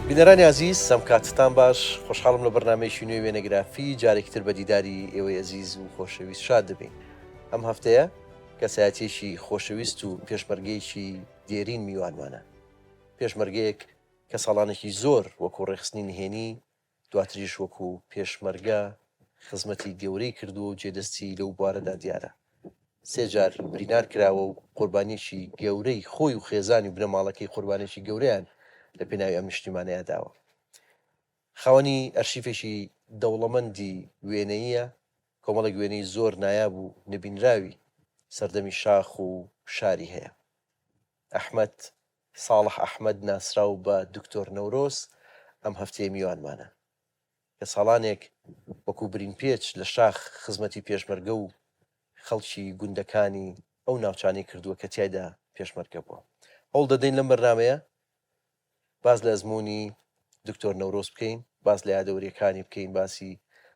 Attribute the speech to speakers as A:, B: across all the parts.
A: بینەرانی ئازیز ئەم کاتتان باش خۆشحاڵم لە بەرنامەیەکی نوێی وێنەگرافی جارێکی تر بە دیداری ئێوەی ئەزیز و خۆشەویست شاد دەبین ئەم هەفتەیە کەسایەتیەکی خۆشەویست و پێشمەرگەیەکی دێرین میوانمانە پێشمەرگەیەک کە ساڵانێکی زۆر وەکو ڕێکخستنی نهێنی دواتریش وەکو پێشمەرگە خزمەتی گەورەی کردووە و جێدەستی لەو بوارەدا دیارە. سێ جار برینار کراوە و قوربانییەکی گەورەی خۆی و خێزانی و بنەماڵەکەی قوربانیی گەورەیان لە پێناوی ئەم نیشتیمانەیا داوە. خاوەنی ئەرشیفێکی دەوڵەمەندی وێنەییە، کۆمەڵێک وێنەی زۆر نایاب و نەبینراوی سەردەمی شاخ و شاری هەیە. ئەحمەد ساڵح ئەحمەد ناسراو بە دکتۆر نەورۆز ئەم هەفتەیە میوانمانە کە ساڵانێک وەکو برینپێچ لە شاخ خزمەتی پێشمەرگە و خەڵکی گوندەکانی ئەو ناوچانەی کردووە کە تیایدا پێشمەرگە بووە. هەوڵ دەدەین لەم بەرنامەیە باس لە ئەزموونی دکتۆر نەورۆز بکەین، باس لە یادەوەرییەکانی بکەین، باسی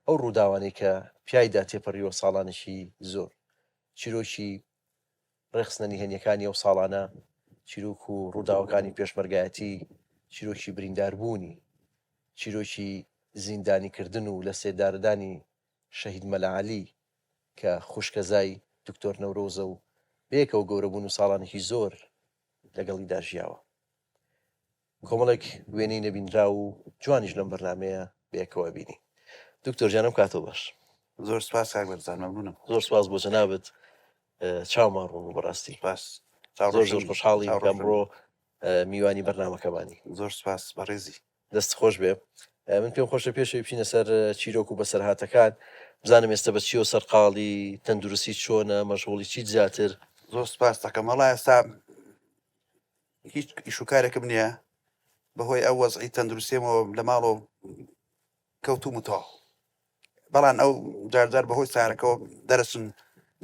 A: ئەو ڕووداوانەی کە پیایدا تێپەڕیوە ساڵانێکی زۆر، چیرۆکی ڕێکخستنە نهێنیەکانی ئەو ساڵانە، چیرۆک و ڕووداوەکانی پێشمەرگایەتی، چیرۆکی برینداربوونی، چیرۆکی زیندانیکردن و لەسێدارەدانی شەهید مەلا عەلی کە خوشکەزای دکتۆر نەورۆزە و بەیەکەوە گەورەبوون و ساڵانێکی زۆر لەگەڵیدا ژیاوە. کۆمەڵێک وێنەی نەبینراو و جوانیش لەم بەرنامەیە بەیەکەوە ئەبینین. دکتۆر گیان ئەم کاتەو باش.
B: زۆر سپاس کاک بەرزان مەمنونم.
A: زۆر سپاس بۆ جەنابت چاومان ڕوون بوو بەڕاستی.
B: سپاس.
A: زۆر زۆر خۆشحاڵین کە ئەمڕۆ میوانی بەرنامەکەمانی.
B: زۆر سپاس بەڕێزی.
A: دەست خۆش بێ. من پێم خۆشە پێشەوەی بچینە سەر چیرۆک و بەسەرهاتەکان بزانم ئێستا بە چیەوە سەرقاڵی، تەندروستی چۆنە، مەشغوڵی چیت زیاتر؟
B: زۆر سپاس دەکەم. وەڵا ئێستا هیچ ئیش و کارێکم نییە بەهۆی ئەو وەزعی تەندروستیمەوە لە ماڵەوە کەوتومتەوە بەڵام ئەو جارجار بەهۆی سارەکەەوە دەرەچن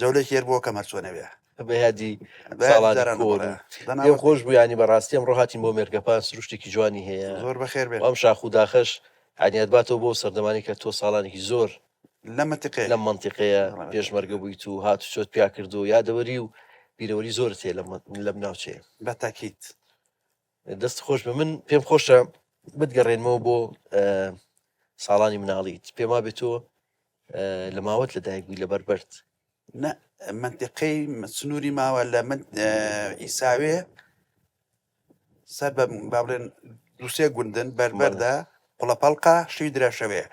B: جەولێکی هەر بۆ کەم هەرچۆنەوێ
A: بە یادی ساڵانی کۆن پێم خۆش بوو ینی بەڕاستی ئەمڕۆ هاتین بۆ مێرگەپان سروشتێکی جوانی هەیە
B: زۆر بەخێر بێن
A: ئەم شاخ و داخەش عنیات باتەوە بۆ سەردەمانی کە تۆ ساڵانێکی زۆر
B: لەم مەنتیقەیە
A: لەم مەنتیقەیە پێشمەرگە بوویت و هاتوچۆت پیا کردو یادەوەری و بیرەوەری زۆرت هەیە لەم ناوچەیە.
B: بە تاکید.
A: دەست خۆش بێ من پێم خۆشە بتگەڕێنمەوە بۆ ساڵانی مناڵیت پێم وابێ تۆ لە ماوەت لەدایک بووی لە بەربەرد.
B: نە مەنتیقەی سنووری ماوە لە من ئیساوێ سەر بە با بڵێن دووسێ گوندن بەربەردە قوڵەپەڵقە شوی دراشەوەیە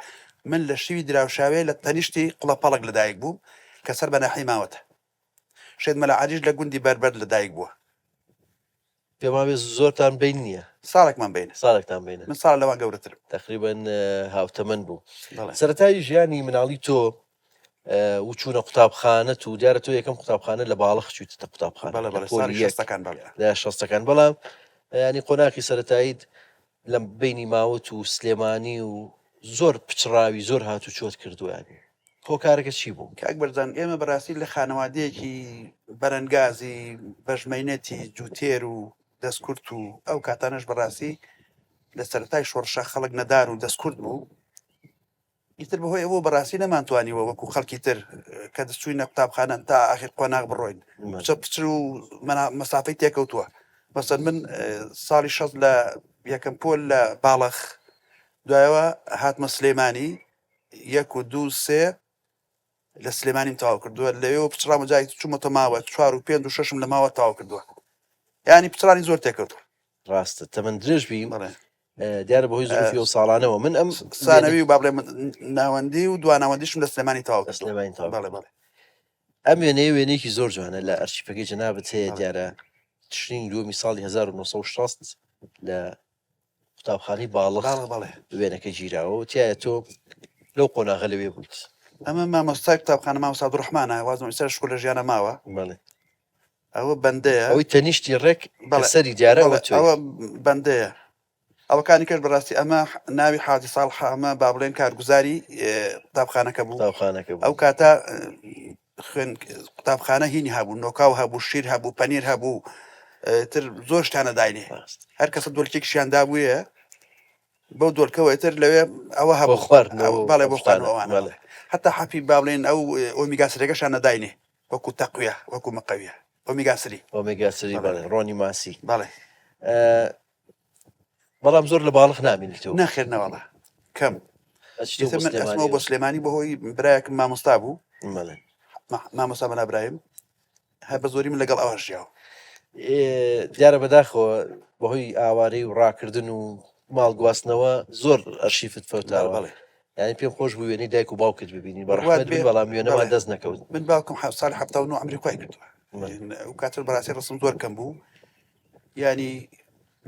B: من لە شوی دراوشاوێ لە تەنیشتی قوڵەپەڵک لەدایک بووم کە سەر بە ناحیەی ماوەتە شێت مەلا عەلیش لە گوندی بەربەرد لەدایک بووە.
A: پێم وابێ زۆرتان بەین نییە.
B: ساڵێکمان بەینە.
A: ساڵێکتان بەینە.
B: من ساڵ لەوان گەورەترم.
A: تەقریبەن هاوتەمەن بوو. بەڵێ. سەرەتای ژیانی مناڵی تۆ و چوونە قوتابخانەت و دیارە تۆ یەکەم قوتابخانە لە باڵخ چوویتە قوتابخانە
B: بەڵێ بەڵێ ساڵی شەستەکان بەڵێ
A: لە شەستەکان بەڵام ینی قۆناخی سەرەتاییت لە بینی ماوەت و سلێمانی و زۆر پچڕاوی زۆر هات و چۆت کردووە هۆکارەکە چی بوو؟
B: کاک بەرزان ئێمە بەڕاستی لە خانەوادەیەکی بەرەنگازی بەژمەینەتی جووتێر و دەستکورت و ئەو کاتانەش بەڕاستی لە سەرەتای شۆڕشە خەڵک نەدار و دەستکورت بوو ئیتر بەهۆی ئەوە بەڕاستی نەمانتوانیوە وەکو خەڵکی تر کە دەچووینە قوتابخانە تا ئاخر قۆناغ بڕۆین پچە پچر و مەسافەی تێکەوتووە مەسەن من ساڵی شەست لە یەکەم پۆل لە باڵخ دوایەوە هاتمە سلێمانی یەک و دوو سێ لە سلێمانیم تەواو کردووە لەوێوە پچڕام و جای چوومەتە ماوە چوار و پێنج و شەشم لە ماوە تەواو کردووە ینی پچڕانی زۆر تێکەوتووە
A: ڕاستە تەمەن درێژ بی دیارە بەهۆی زروفی ئەو ساڵانەوە من ئەم
B: سانەوی و با بڵێم ناوەندی و دواناوەندیشم لە سلێمانی تەواو
A: لە سلێمانی تەواو
B: بەڵێ بەڵێ
A: ئەم وێنەیە وێنەیەکی زۆر جوانە لە ئەرشیفەکەی جەنابت هەیە دیارە تشرینی دووەمی ساڵی 1960 لە قوتابخانەی باڵخ
B: باڵخ بەڵێ
A: وێنەکە گیراوە و تایە تۆ لەو قۆناغە لەوێ بوویت
B: ئەمە مامۆستای قوتابخانە مامۆستا عەبدولڕەحمانە وازم ئێستا شکر لە ژیانە ماوە
A: بەڵێ
B: ئەوە بەندەیە.
A: ئەوەی تەنیشتی ڕێک کە سەری دیارە ئەوە تۆی.
B: ئەوە بەندەیە. ئەوەکانی کەش بەڕاستی ئەمە ناوی حاجی ساڵحە ئەمە با بڵێن کارگوزاری قوتابخانەکە بوو.
A: قوتابخانەکە بوو.
B: ئەو کاتە خوێن قوتابخانە هینی هەبوو نۆکاو هەبوو شیر هەبوو پەنیر هەبوو تر زۆر شتانە داینێ. هەر کەسە دۆلکێکیشیان دابوویە بەو دۆلکەوە ئیتر لەوێ ئەوە هەبوو
A: خواردنەوە
B: بەڵێ بۆ خواردنەوە ئەوانە حتا حەپی با بڵێن ئەو ئۆمیگا سرێکەشان نەداینێ وەکو تەقویە وەکو مقەویە ئۆمیگا سری
A: ئۆمێگا سری بەڵێ ڕۆنی ماسی
B: بەڵێ.
A: بەڵام زۆر لە باڵخ نامینیتەوە.
B: نەخێر نەوەڵا کەم. ئێستا من ئەچمەوە بۆ سلێمانی بەهۆی برایەکم مامۆستا بوو.
A: بەڵێ.
B: مامۆستا مەلا برایم هەر بە زۆری من لەگەڵ ئەوان ژیاوم.
A: دیارە بەداخەوە بەهۆی ئاوارەی و ڕاکردن و ماڵ گواستنەوە زۆر ئەرشیفت فەوتاوە.
B: بەڵێ.
A: یانی پێم خۆش بوو وێنەی دایک و باوکت ببینین بە
B: بڕوات
A: ڕەحمەت بن
B: بێ
A: بەڵام وێنەمان
B: بەڵێ.
A: دەست نەکەوت.
B: من باوکم ساڵی 79 عەمری خوای کردووە.
A: بەڵێ.
B: ئەو کاتە بەڕاستی ڕسم زۆر کەم بوو. یانی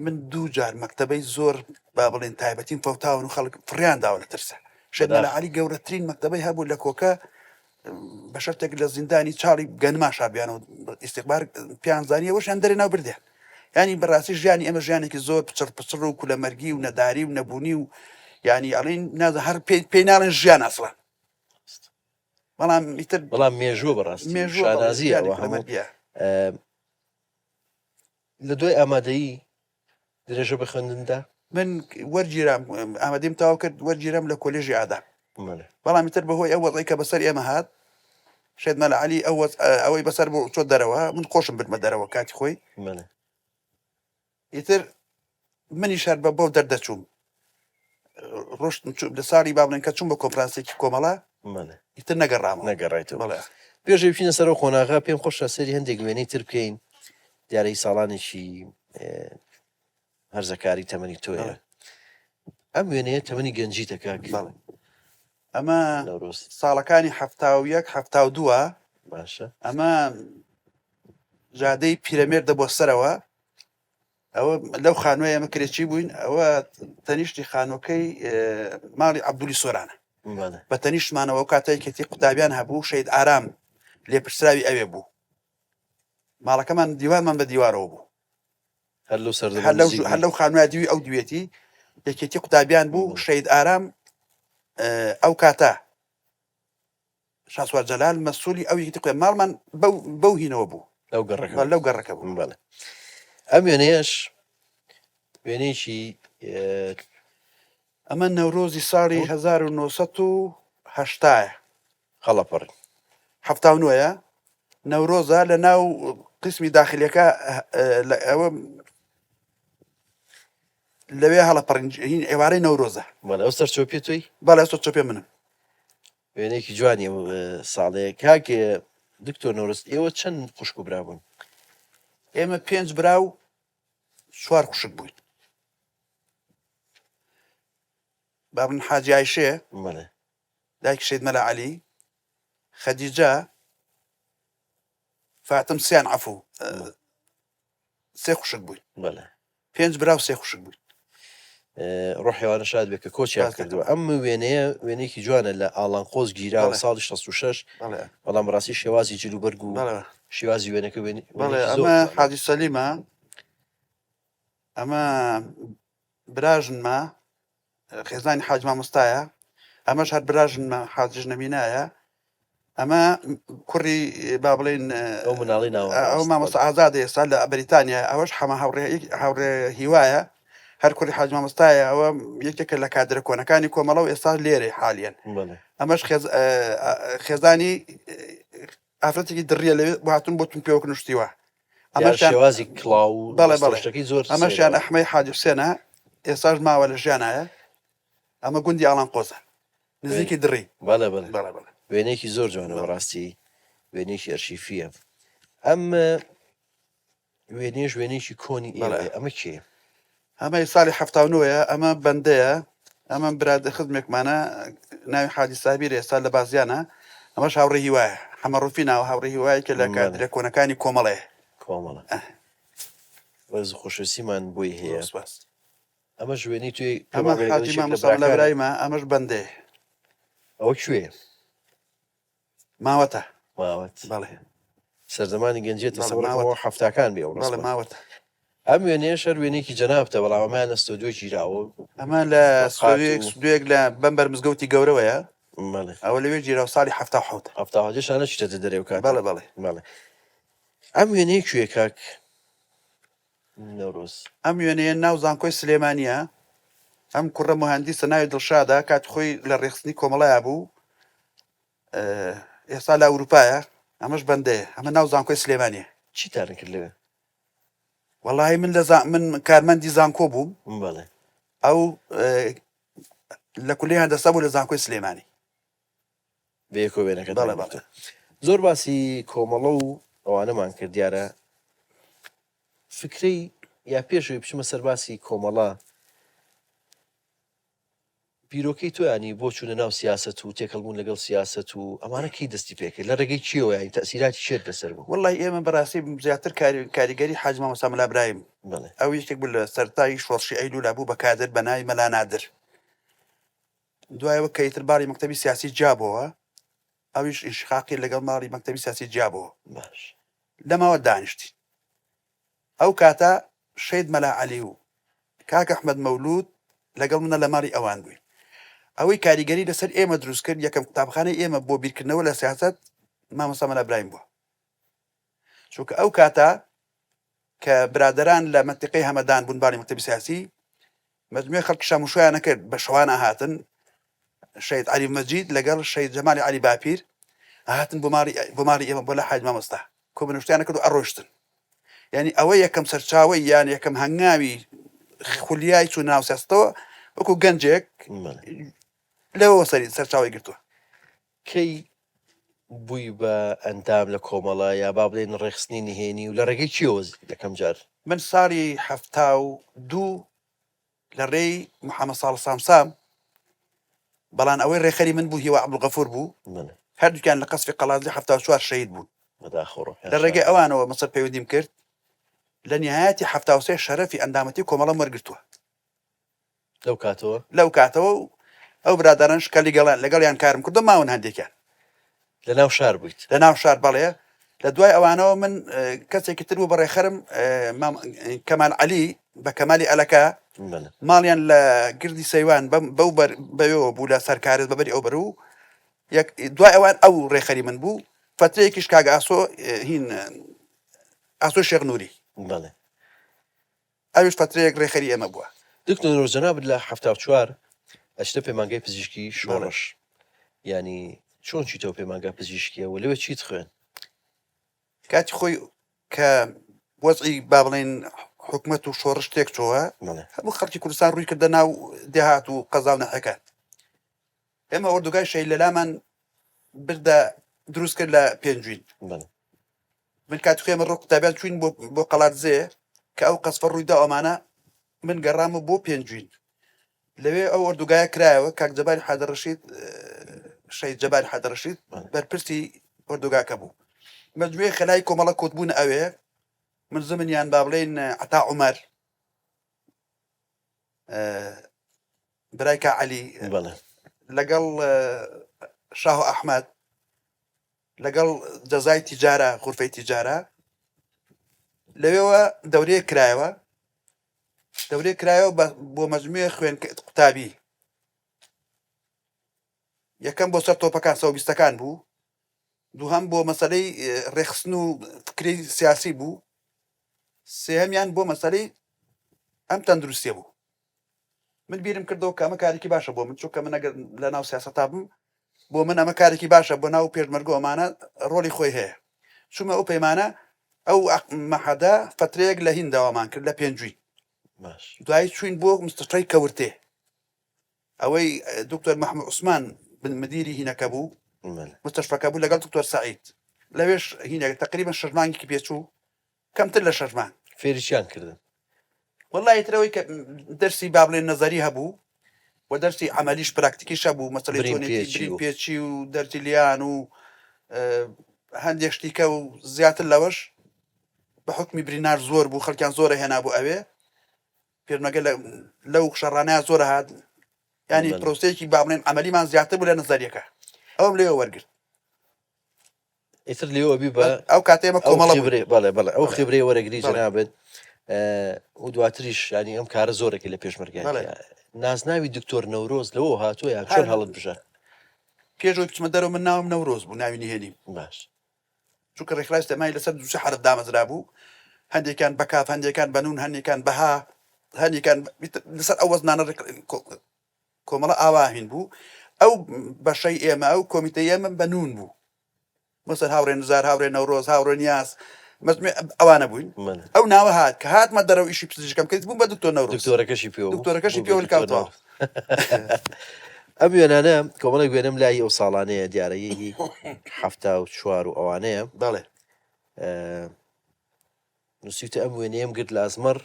B: من دوو جار مەکتەبەی زۆر با بڵێن تایبەتیم فەوتاون و خەڵک فڕیان داوە لە ترسە شێت مەلا
A: بەداخ.
B: عەلی گەورەترین مەکتەبەی هەبوو لە کۆکە بە شەرتێک لە زیندانی چاڵی گەنما شاردویانەوە ئیستیخبار پیان زانیە وەشیان دەرێ ناو بردیان ینی بەڕاستی ژیانی ئێمە ژیانێکی زۆر پچڕ پچڕ و کولەمەرگی و نەداری و نەبوونی و ینی ئەڵین نازە هەر پێی پێی ناڵێن ژیان ئەسڵان بەڵام ئیتر
A: بەڵام مێژووە بەڕاستی
B: مێژووە بەڵێ
A: شانازیە
B: ژیانی
A: ئەوە هەموو
B: کولەمەرگیە
A: لە دوای ئامادەیی درێژە بە خوێندن دا؟
B: من وەرگیرام، ئامادەیم تەواو کرد، وەرگیرام لە کۆلێژی ئاداب. بەڵام ئیتر بەهۆی ئەو وەزعەی کە بەسەر ئێمە هات، شێت مەلا عەلی ئەو وەز ئەوەی بەسەر بوو چۆ دەرەوە، من خۆشم بردمە دەرەوە کاتی خۆی. ئیتر منیش هەر بە بەو دەردەچووم. ڕۆشتم لە ساڵی با بڵێن کە چووم بە کۆنفرانسێکی کۆمەڵە ئیتر نەگەڕامەوە.
A: نەگەڕایتەوە. بەڵێ. پێش ئەوەی بچینە سەر ئەو قۆناغە پێم خۆشە سەیری هەندێک وێنەی تر بکەین دیارە هی ساڵانێکی هەرزەکاری تەمەنی تۆیە. ئەم وێنەیە تەمەنی گەنجیتە کاک.
B: بەڵێ. ئەمە ساڵەکانی 71 72
A: باشە.
B: ئەمە جادەی پیرەمێردە بۆ سەرەوە ئەوە لەو خانووە ئێمە کرێچی بووین ئەوە تەنیشتی خانووەکەی ماڵی عەبدولی سۆرانە بە تەنیشتمانەوە ئەو کاتە یەکێتی قوتابیان هەبوو شەید ئارام لێپرسراوی ئەوێ بوو ماڵەکەمان دیوارمان بە دیوارەوە بوو
A: هەر لەو سەردەمە
B: هەر لەو
A: نزیک
B: هەر
A: بووی.
B: لەو خانووە دیوی ئەو دوێتی یەکێتی قوتابیان بوو شەید ئارام ئەو کاتە شاسوار جەلال مەسولی ئەو یەکێتی قوتابی ماڵمان بەو بەو هینەوە بوو
A: لەو گەڕەکە
B: بە لەو گەڕەکە بوو.
A: بەڵێ ئەم وێنەیەش وێنەیەکی
B: ئەمە نەورۆزی ساڵی 1970 یە.
A: هەڵەپەڕین.
B: 79 یە نەورۆزە لە ناو قیسمی داخلیەکە ئەوە لەوێ هەڵەپەڕین هین ئێوارەی نەورۆزە.
A: بەڵێ ئەو سەرچۆپیە تۆی؟
B: بەڵێ ئەو سەرچۆپیە منم.
A: وێنەیەکی جوانی ئەو ساڵەیە. کاک دکتۆر نەورۆز ئێوە چەند خوشک و برا بوون؟
B: ئێمە پێنج برا و چوار خوشک بووین. بابن حاجی ئایشێ،
A: بەڵێ.
B: دایکی شەهید مەلا عەلی، خەدیجە، فاتم سیان عەفوو سێ خوشک بووین.
A: بەڵێ.
B: پێنج برا و سێ خوشک بووین.
A: ڕۆحی ئەوانە شاد بێت کە کۆچیان کردووە. ئەم وێنەیە وێنەیەکی جوانە لە ئاڵانقۆز گیراوە ساڵی 66 بەڵام بەڕاستی شێوازی جلوبەرگ و شێوازی وێنەکە وێنەیەکی زۆر
B: ئەمە
A: جوانە.
B: حاجی سەلیمە، ئەمە براژنمە، خێزانی حاج مامۆستایە ئەمەش هەر براژنمە حاجی ژنەمینایە ئەمە کوڕی با بڵێن
A: ئەو مناڵی ناوە
B: ئەو مامۆستا ئازادە ئێستا لە بەریتانیا ئەوەش حەمە هاوڕێ هاوڕێ هیوایە هەر کوڕی حاج مامۆستایە ئەوە یەکێکە لە کادرە کۆنەکانی کۆمەڵە و ئێستا لێرەی حالیەن ئەمەش خێزانی ئافرەتێکی دڕیە لەوێ بۆ هاتون بۆ تون پێوەک نوشتیوە
A: ئەمەشیان شێوازی کڵاو و
B: بەڵێ بەڵێ
A: شتەکەی زۆر
B: ئەمەشیان ئەحمەی حاجی حوسێنە ئێستاش ماوە لە ژیانایە ئەمە گوندی ئاڵان قۆزە نزیکی دڕی
A: بەڵێ بەڵێ
B: بەڵێ بەڵێ
A: وێنەیەکی زۆر جوانە بەڕاستی وێنەیەکی ئەرشیفیە ئەم وێنەیەش وێنەیەکی کۆنی
B: بەڵێ.
A: ئێوەیە ئەمە کێیە؟
B: ئەمە ساڵی 79ە ئەمە بەندەیە ئەمە برادە خزمێکمانە ناوی حاجی سابیرە ئێستا لە بازیانە ئەمەش هاوڕێ هیوایە حەمە ڕوفی ناوە هاوڕێ هیوایە کە لە
A: بەڵێ.
B: کادرە کۆنەکانی کۆمەڵەیە.
A: کۆمەڵە ڕێز و خۆشەویستیمان بۆی هەیە.
B: زۆر سوپاس.
A: ئەمەش وێنەی تۆی پێم
B: ئەمە
A: وابێ لەگەڵ
B: حاجی
A: یەکێک لە
B: مامۆستا مەلا
A: براکانت.
B: برایمە ئەمەش بەندەیە.
A: ئەوە کوێیە؟
B: ماوەتە.
A: ماوەت.
B: بەڵێ.
A: سەردەمانی گەنجیە
B: بەڵێ
A: تەسەورەکەم
B: ماوەتە.
A: ئەوە حەفتاکان بێ ئەو
B: بەڵێ
A: ڕەسمە.
B: ماوەتە.
A: ئەم وێنەیەش هەر وێنەیەکی جەنابتە بەڵام ئەمەیان لە ستۆدیۆ گیراوە و
B: ئەمە لە
A: بە قات
B: ستۆدیۆیەک
A: و
B: ستودیۆیەک لە بەم بەر مزگەوتی گەورەوەیە.
A: بەڵێ.
B: ئەوە لەوێ گیراوە ساڵی 77.
A: 77 هێشتا نەچوویتەتە دەرێ ئەو کاتە.
B: بەڵێ بەڵێ.
A: بەڵێ. ئەم وێنەیە کوێیە کاک نەورۆز؟
B: ئەم وێنەیە ناو زانکۆی سلێمانییە. ئەم کوڕە موهەندیسە ناوی دڵشادە کاتی خۆی لە ڕێکخستنی کۆمەڵەیا بوو. ئێستا لە ئەوروپایە ئەمەش بەندەیە ئەمە ناو زانکۆی سلێمانیە.
A: چیتان کرد لەوێ؟
B: وەڵاهی من لە زا... من کارمەندی زانکۆ بووم.
A: بەڵێ.
B: ئەو لە کولیەی هەندەسە بوو لە زانکۆی سلێمانی.
A: بەیەکەوە وێنەکەتان گرتووە. زۆر باسی کۆمەڵە و ئەوانەمان کرد دیارە فکرەی یا پێشەوەی بچمە سەر باسی کۆمەڵە بیرۆکەی تۆ ینی بۆ چوونە ناو سیاسەت و تێکەڵبوون لەگەڵ سیاسەت و ئەمانە کەی دەستی پێکرد لە ڕێگەی کێوە ینی تەسیراتی چێت لەسەر بوو؟
B: وەڵی ئێمە بەڕاستی زیاتر کاریگەری حاجی مامۆستا مەلا برایم ئەو یەکێک بوو لە سەرتای شۆڕشی ئەیلولا بوو بە کادر بە ناوی مەلا نادر دوایەوە کە ئیتر باڵی مەکتەبی سیاسی جیابۆوە ئەویش ئینشقاقی لەگەڵ ماڵی مەکتەبی سیاسی جیابۆوە
A: باش
B: لەماوە دانیشتین ئەو کاتە شەید مەلا عەلی و کاک ئەحمەد مەولوود لەگەڵ منە لە ماڵی ئەوان بووین. ئەوەی کاریگەری لەسەر ئێمە دروست کرد، یەکەم قوتابخانەی ئێمە بۆ بیرکردنەوە لە سیاسەت مامۆستا مەلا برایم بووە. چونکە ئەو کاتە کە برادەران لە مەنتیقەی هەمەدان بوون باڵی مەکتەبی سیاسی، مەجموعەی خەڵکی شاموشۆیان نەکرد، بە شەوان ئەهاتن، شەهید عەلی مەجید لەگەڵ شەهید جەمالی عەلی باپیر ئەهاتن بۆ ماڵی بۆ ماڵی ئێمە بۆ لە حاج مامۆستا کۆبنەوشتیان کرد و ئەڕۆشتن. یانی ئەوە یەکەم سەرچاوەی یان یەکەم هەنگاوی خولیای چوونە ناو سیاسەتەوە وەکو گەنجێک لەوەوە سەری سەرچاوەی گرتووە.
A: کەی بووی بە ئەندام لە کۆمەڵە یا با بڵێین ڕێکخستنی نهێنی و لە ڕێگەی کێوە یەکەم جار؟
B: من ساڵی 72 لە ڕێی محەمەد ساڵح سامسام، بەڵام ئەوەی ڕێکخەری من بوو هیوا عەبدولغەفور بوو، هەردووکیان لە قەسفی قەڵادزێ 74 شەهید بوون. لە ڕێگەی ئەوانەوە مەسەر پەیوەندیم کرد، لە نیهایەتی 73 شەرەفی ئەندامەتی کۆمەڵەم وەرگرتووە.
A: لەو کاتەوە؟
B: لەو کاتەوە و ئەو برادەرانەش کە لەگەڵیان کارم کردووە ماون هەندێکیان.
A: لە ناو شار بوویت؟
B: لە ناو شار بەڵێ. لە دوای ئەوانەوە من کەسێکی تر بوو بە ڕێکخەرم کەمال عەلی بە کەمالی ئەلەکە ماڵیان لە گردی سەیوان بەو بەوێەوە بوو لە سەرکارێت بەبەری ئەو بەر و دوای ئەوان ئەو ڕێکخەری من بوو فترەیەکیش کاک ئاسۆ هین ئاسۆ شێخ نووری
A: بەڵێ
B: ئەویش فترەیەک ڕێکخەری ئێمە بووە.
A: دکتۆر نەورۆز جەنابت لە 74 ئەچتە پەیمانگای پزیشکی شۆڕش یانی چۆن چیتەوە پەیمانگا پزیشکیە و لەوێ چیت خوێن؟
B: کاتی خۆی کە وەزعی با بڵێن حکومەت و شۆڕش تێک چۆوە هەموو خەڵکی کوردستان ڕووی کردە ناو دێهات و قەزا و ناحیەکان ئێمە ئۆردوگای شەهید لەلامان بردە دروست کرد لە پێنجوین من کاتی خۆی ئێمە ڕۆ قوتابیان چوین بۆ بۆ قەڵادزێ کە ئەو قەسفە ڕوویدا ئەمانە من گەڕامە بۆ پێنجوین لەوێ ئەو ئۆردوگایە کرایەوە کاک جەباری حادە ڕەشید شەهید جەباری حادە ڕەشید بەرپرسی ئۆردوگاکە بوو مەجموعەی خەلای کۆمەڵە کۆتبوون ئەوێ من زمنیان با بڵێین عەتا عومەر برای کا عەلی لەگەڵ شاهۆ ئەحمەد لەگەڵ جەزای تیجارە غورفەی تیجارە لەوێوە دەورەیەک کرایەوە دەورەیەک کرایەوە بۆ مەجموعە خوێن قوتابی یەکەم بۆ سەر تۆپەکان سەوبیستەکان بوو دووهەم بۆ مەسلەی ڕێخستن و فکری سیاسی بوو سێهەمیان بۆ مەسلەی ئەم تەندروستیە بوو من بیرم کردەوە کە ئەمە کارێکی باشە بۆ من چونکە من ئەگەر لە ناو سیاسەتا بم بۆ من ئەمە کارێکی باشە بۆ ناو پێشمەرگە ئەمانە ڕۆڵی خۆی هەیە چوومە ئەو پەیمانە ئەو مەحەدە فترەیەک لە هین داوامان کرد لە پێنجوین دوایی چوین بۆ مستەشفای کەورتێ ئەوەی دکتۆر محمود عوسمان بن مدیری هینەکە بوو مستەشفەکە بوو لەگەڵ دکتۆر سعید لەوێش هینەکە تقریبا شەش مانگێکی پێچوو کەمتر لە شەش مانگ.
A: فێری چیان کردن؟
B: وەڵا ئیتر ئەوەی کە دەرسی با بڵێن نەزەری هەبوو و دەرسی عەمەلیش پراکتیکیش هەبوو مەسەلەی
A: برین
B: چۆنێتی
A: پێچی
B: برین
A: و
B: پێچی و دەرزی لیان و هەندێک شتی کە و زیاتر لەوەش بە حوکمی برینار زۆر بوو خەڵکیان زۆرە هێنا بۆ ئەوێ پێشمەرگە لەو شەڕانەیە زۆر هات ینی
A: بەڵێ.
B: پرۆسەیەکی با بڵێن عەمەلیمان زیاتر بوو لە نەزەریەکە ئەوم لێوە وەرگرت.
A: ئیتر لێوە بی بە
B: ئەو کاتێ ئێمە
A: ئەو
B: کۆمەڵە بووین.
A: خیبرەی بەڵێ بەڵێ ئەو
B: بەڵێ.
A: خیبرەی وەرەگری
B: بەڵێ.
A: جەنابت و دواتریش ینی ئەم کارە زۆرێکی لە پێشمەرگایەتی
B: بەڵێ.
A: نازناوی دکتۆر نەورۆز لەوە هاتووە یان
B: هەر
A: چۆن هەڵت بژارد؟
B: پێش ئەوەی بچمە دەرەوە من ناوم نەورۆز بوو ناوی نهێنیم.
A: باش.
B: چونکە ڕێکخراوی سلێمانی لەسەر دوو سێ حەرف دامەزرا بوو هەندێکیان بە کاف هەندێکان بە نون هەندێکان بە ها هەندێکان لەسەر ئەو وەزنانە کۆمەڵە ئاوا هین بوو ئەو بەشەی ئێمە ئەو کۆمیتەی ئێمە بە نون بوو مەسەر هاوڕێ نزار هاوڕێ نەورۆز هاوڕێ نیاز مەجموعی ئەوانە بووین ئەو ناوە هات کە هاتمە دەرەوە ئیشی پزیشکم کرد بووم بە دکتۆر نەورۆز
A: دکتۆرەکەشی پێوە
B: دکتۆرەکەشی پێوە لکاوتەوە.
A: ئەم وێنانە کۆمەڵێک وێنەم لای ئەو ساڵانەیە دیارە هی 74 و ئەوانەیە
B: بەڵێ
A: نووسیوتە ئەم وێنەیەم گرت لە ئەزمەڕ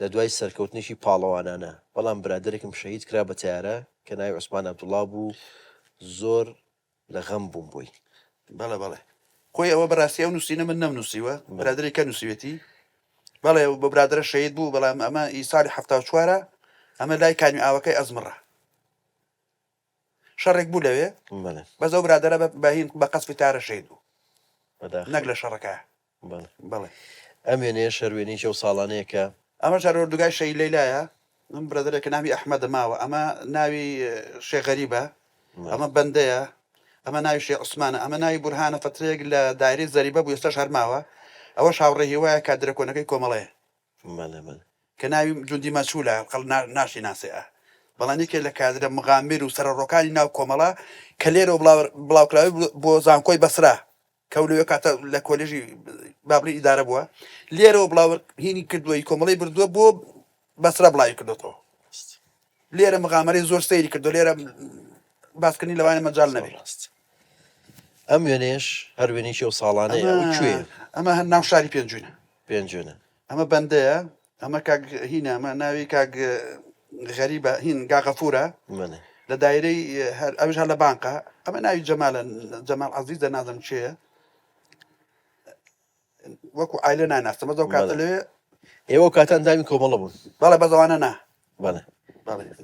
A: لە دوای سەرکەوتنێکی پاڵەوانانە بەڵام برادەرێکم شەهید کرا بە تەیارە کە ناوی عوسمان عەبدوڵا بوو زۆر لە غەم بووم بۆی.
B: بەڵێ بەڵێ خۆی ئەوە بەڕاستی ئەو نووسینە من نەمنووسیوە برادەری کە نووسیوێتی بەڵێ بۆ برادرە شەید بوو بەڵام ئەمە ئی ساڵی 74 ئەمە لای کانی ئاوەکەی ئەزمڕە شەڕێک بوو لەوێ بەس ئەو برادرە بەهین بە قەسفی تارە شەید بوو نەک لە شەڕەکە
A: بەڵێ. ئەم وێنەیەش هەر وێنەیەکی ئەو ساڵانەیە کە.
B: ئەمەش هەر ئۆردوگای شەهید لەیلایە. ئەم برادەرێکە ناوی ئەحمەدە ماوە. ئەمە ناوی شێخ غەریبە. ئەمە بەندەیە. ئەمە ناوی شێخ عوسمانە. ئەمە ناوی بورهانە فەترەیەک لە دایرەی زەریبە بوو ئێستاش هەر ماوە. ئەوەش هاوڕێ هیوایە کادرە کۆنەکەی کۆمەڵەیە.
A: بەڵێ بەڵێ.
B: کە ناوی جوندی مەجهولە خەڵک ناشی ناسێ ئە. بەڵام یەکێ لە کادرە مغامر و سەرەڕۆکانی ناو کۆمەڵە کە لێرەوە بڵاوکراوەی بۆ زانکۆی بەسرا کە لەوێ کاتە لە کۆلێژی با بڵێین ئیدارە بووە لێرەوە بڵاو هینی کردووە ی کۆمەڵی بردووە بۆ بەسرە بڵاوی کردوێتەوە لێرە مغامەرەی زۆر سەیری کردو لێرە باسکردنی لەوانە مەجال نەبێت
A: ڕاست ئەم وێنەیەش هەر وێنەیەکی ئەو ساڵانەیە ئەو کوێ
B: ئەمە هەر ناو شاری پێنجوینە
A: پێنجوێنە
B: ئەمە بەندەیە ئەمە کاک هینە ئەمە ناوی کاک غەریبە هین گاغەفورە لە دایرەی هەر ئەوش هەر لە بانقە ئەمە ناوی جەمالە جەمال عەزیزە نازم کێیە وەکو ئایلە ناناستم بەس ئەو کاتە لەوێ
A: ئێوە کاتە ئەندامی کۆمەڵە بوون
B: بەڵێ بەزەوانە نا
A: بەڵێ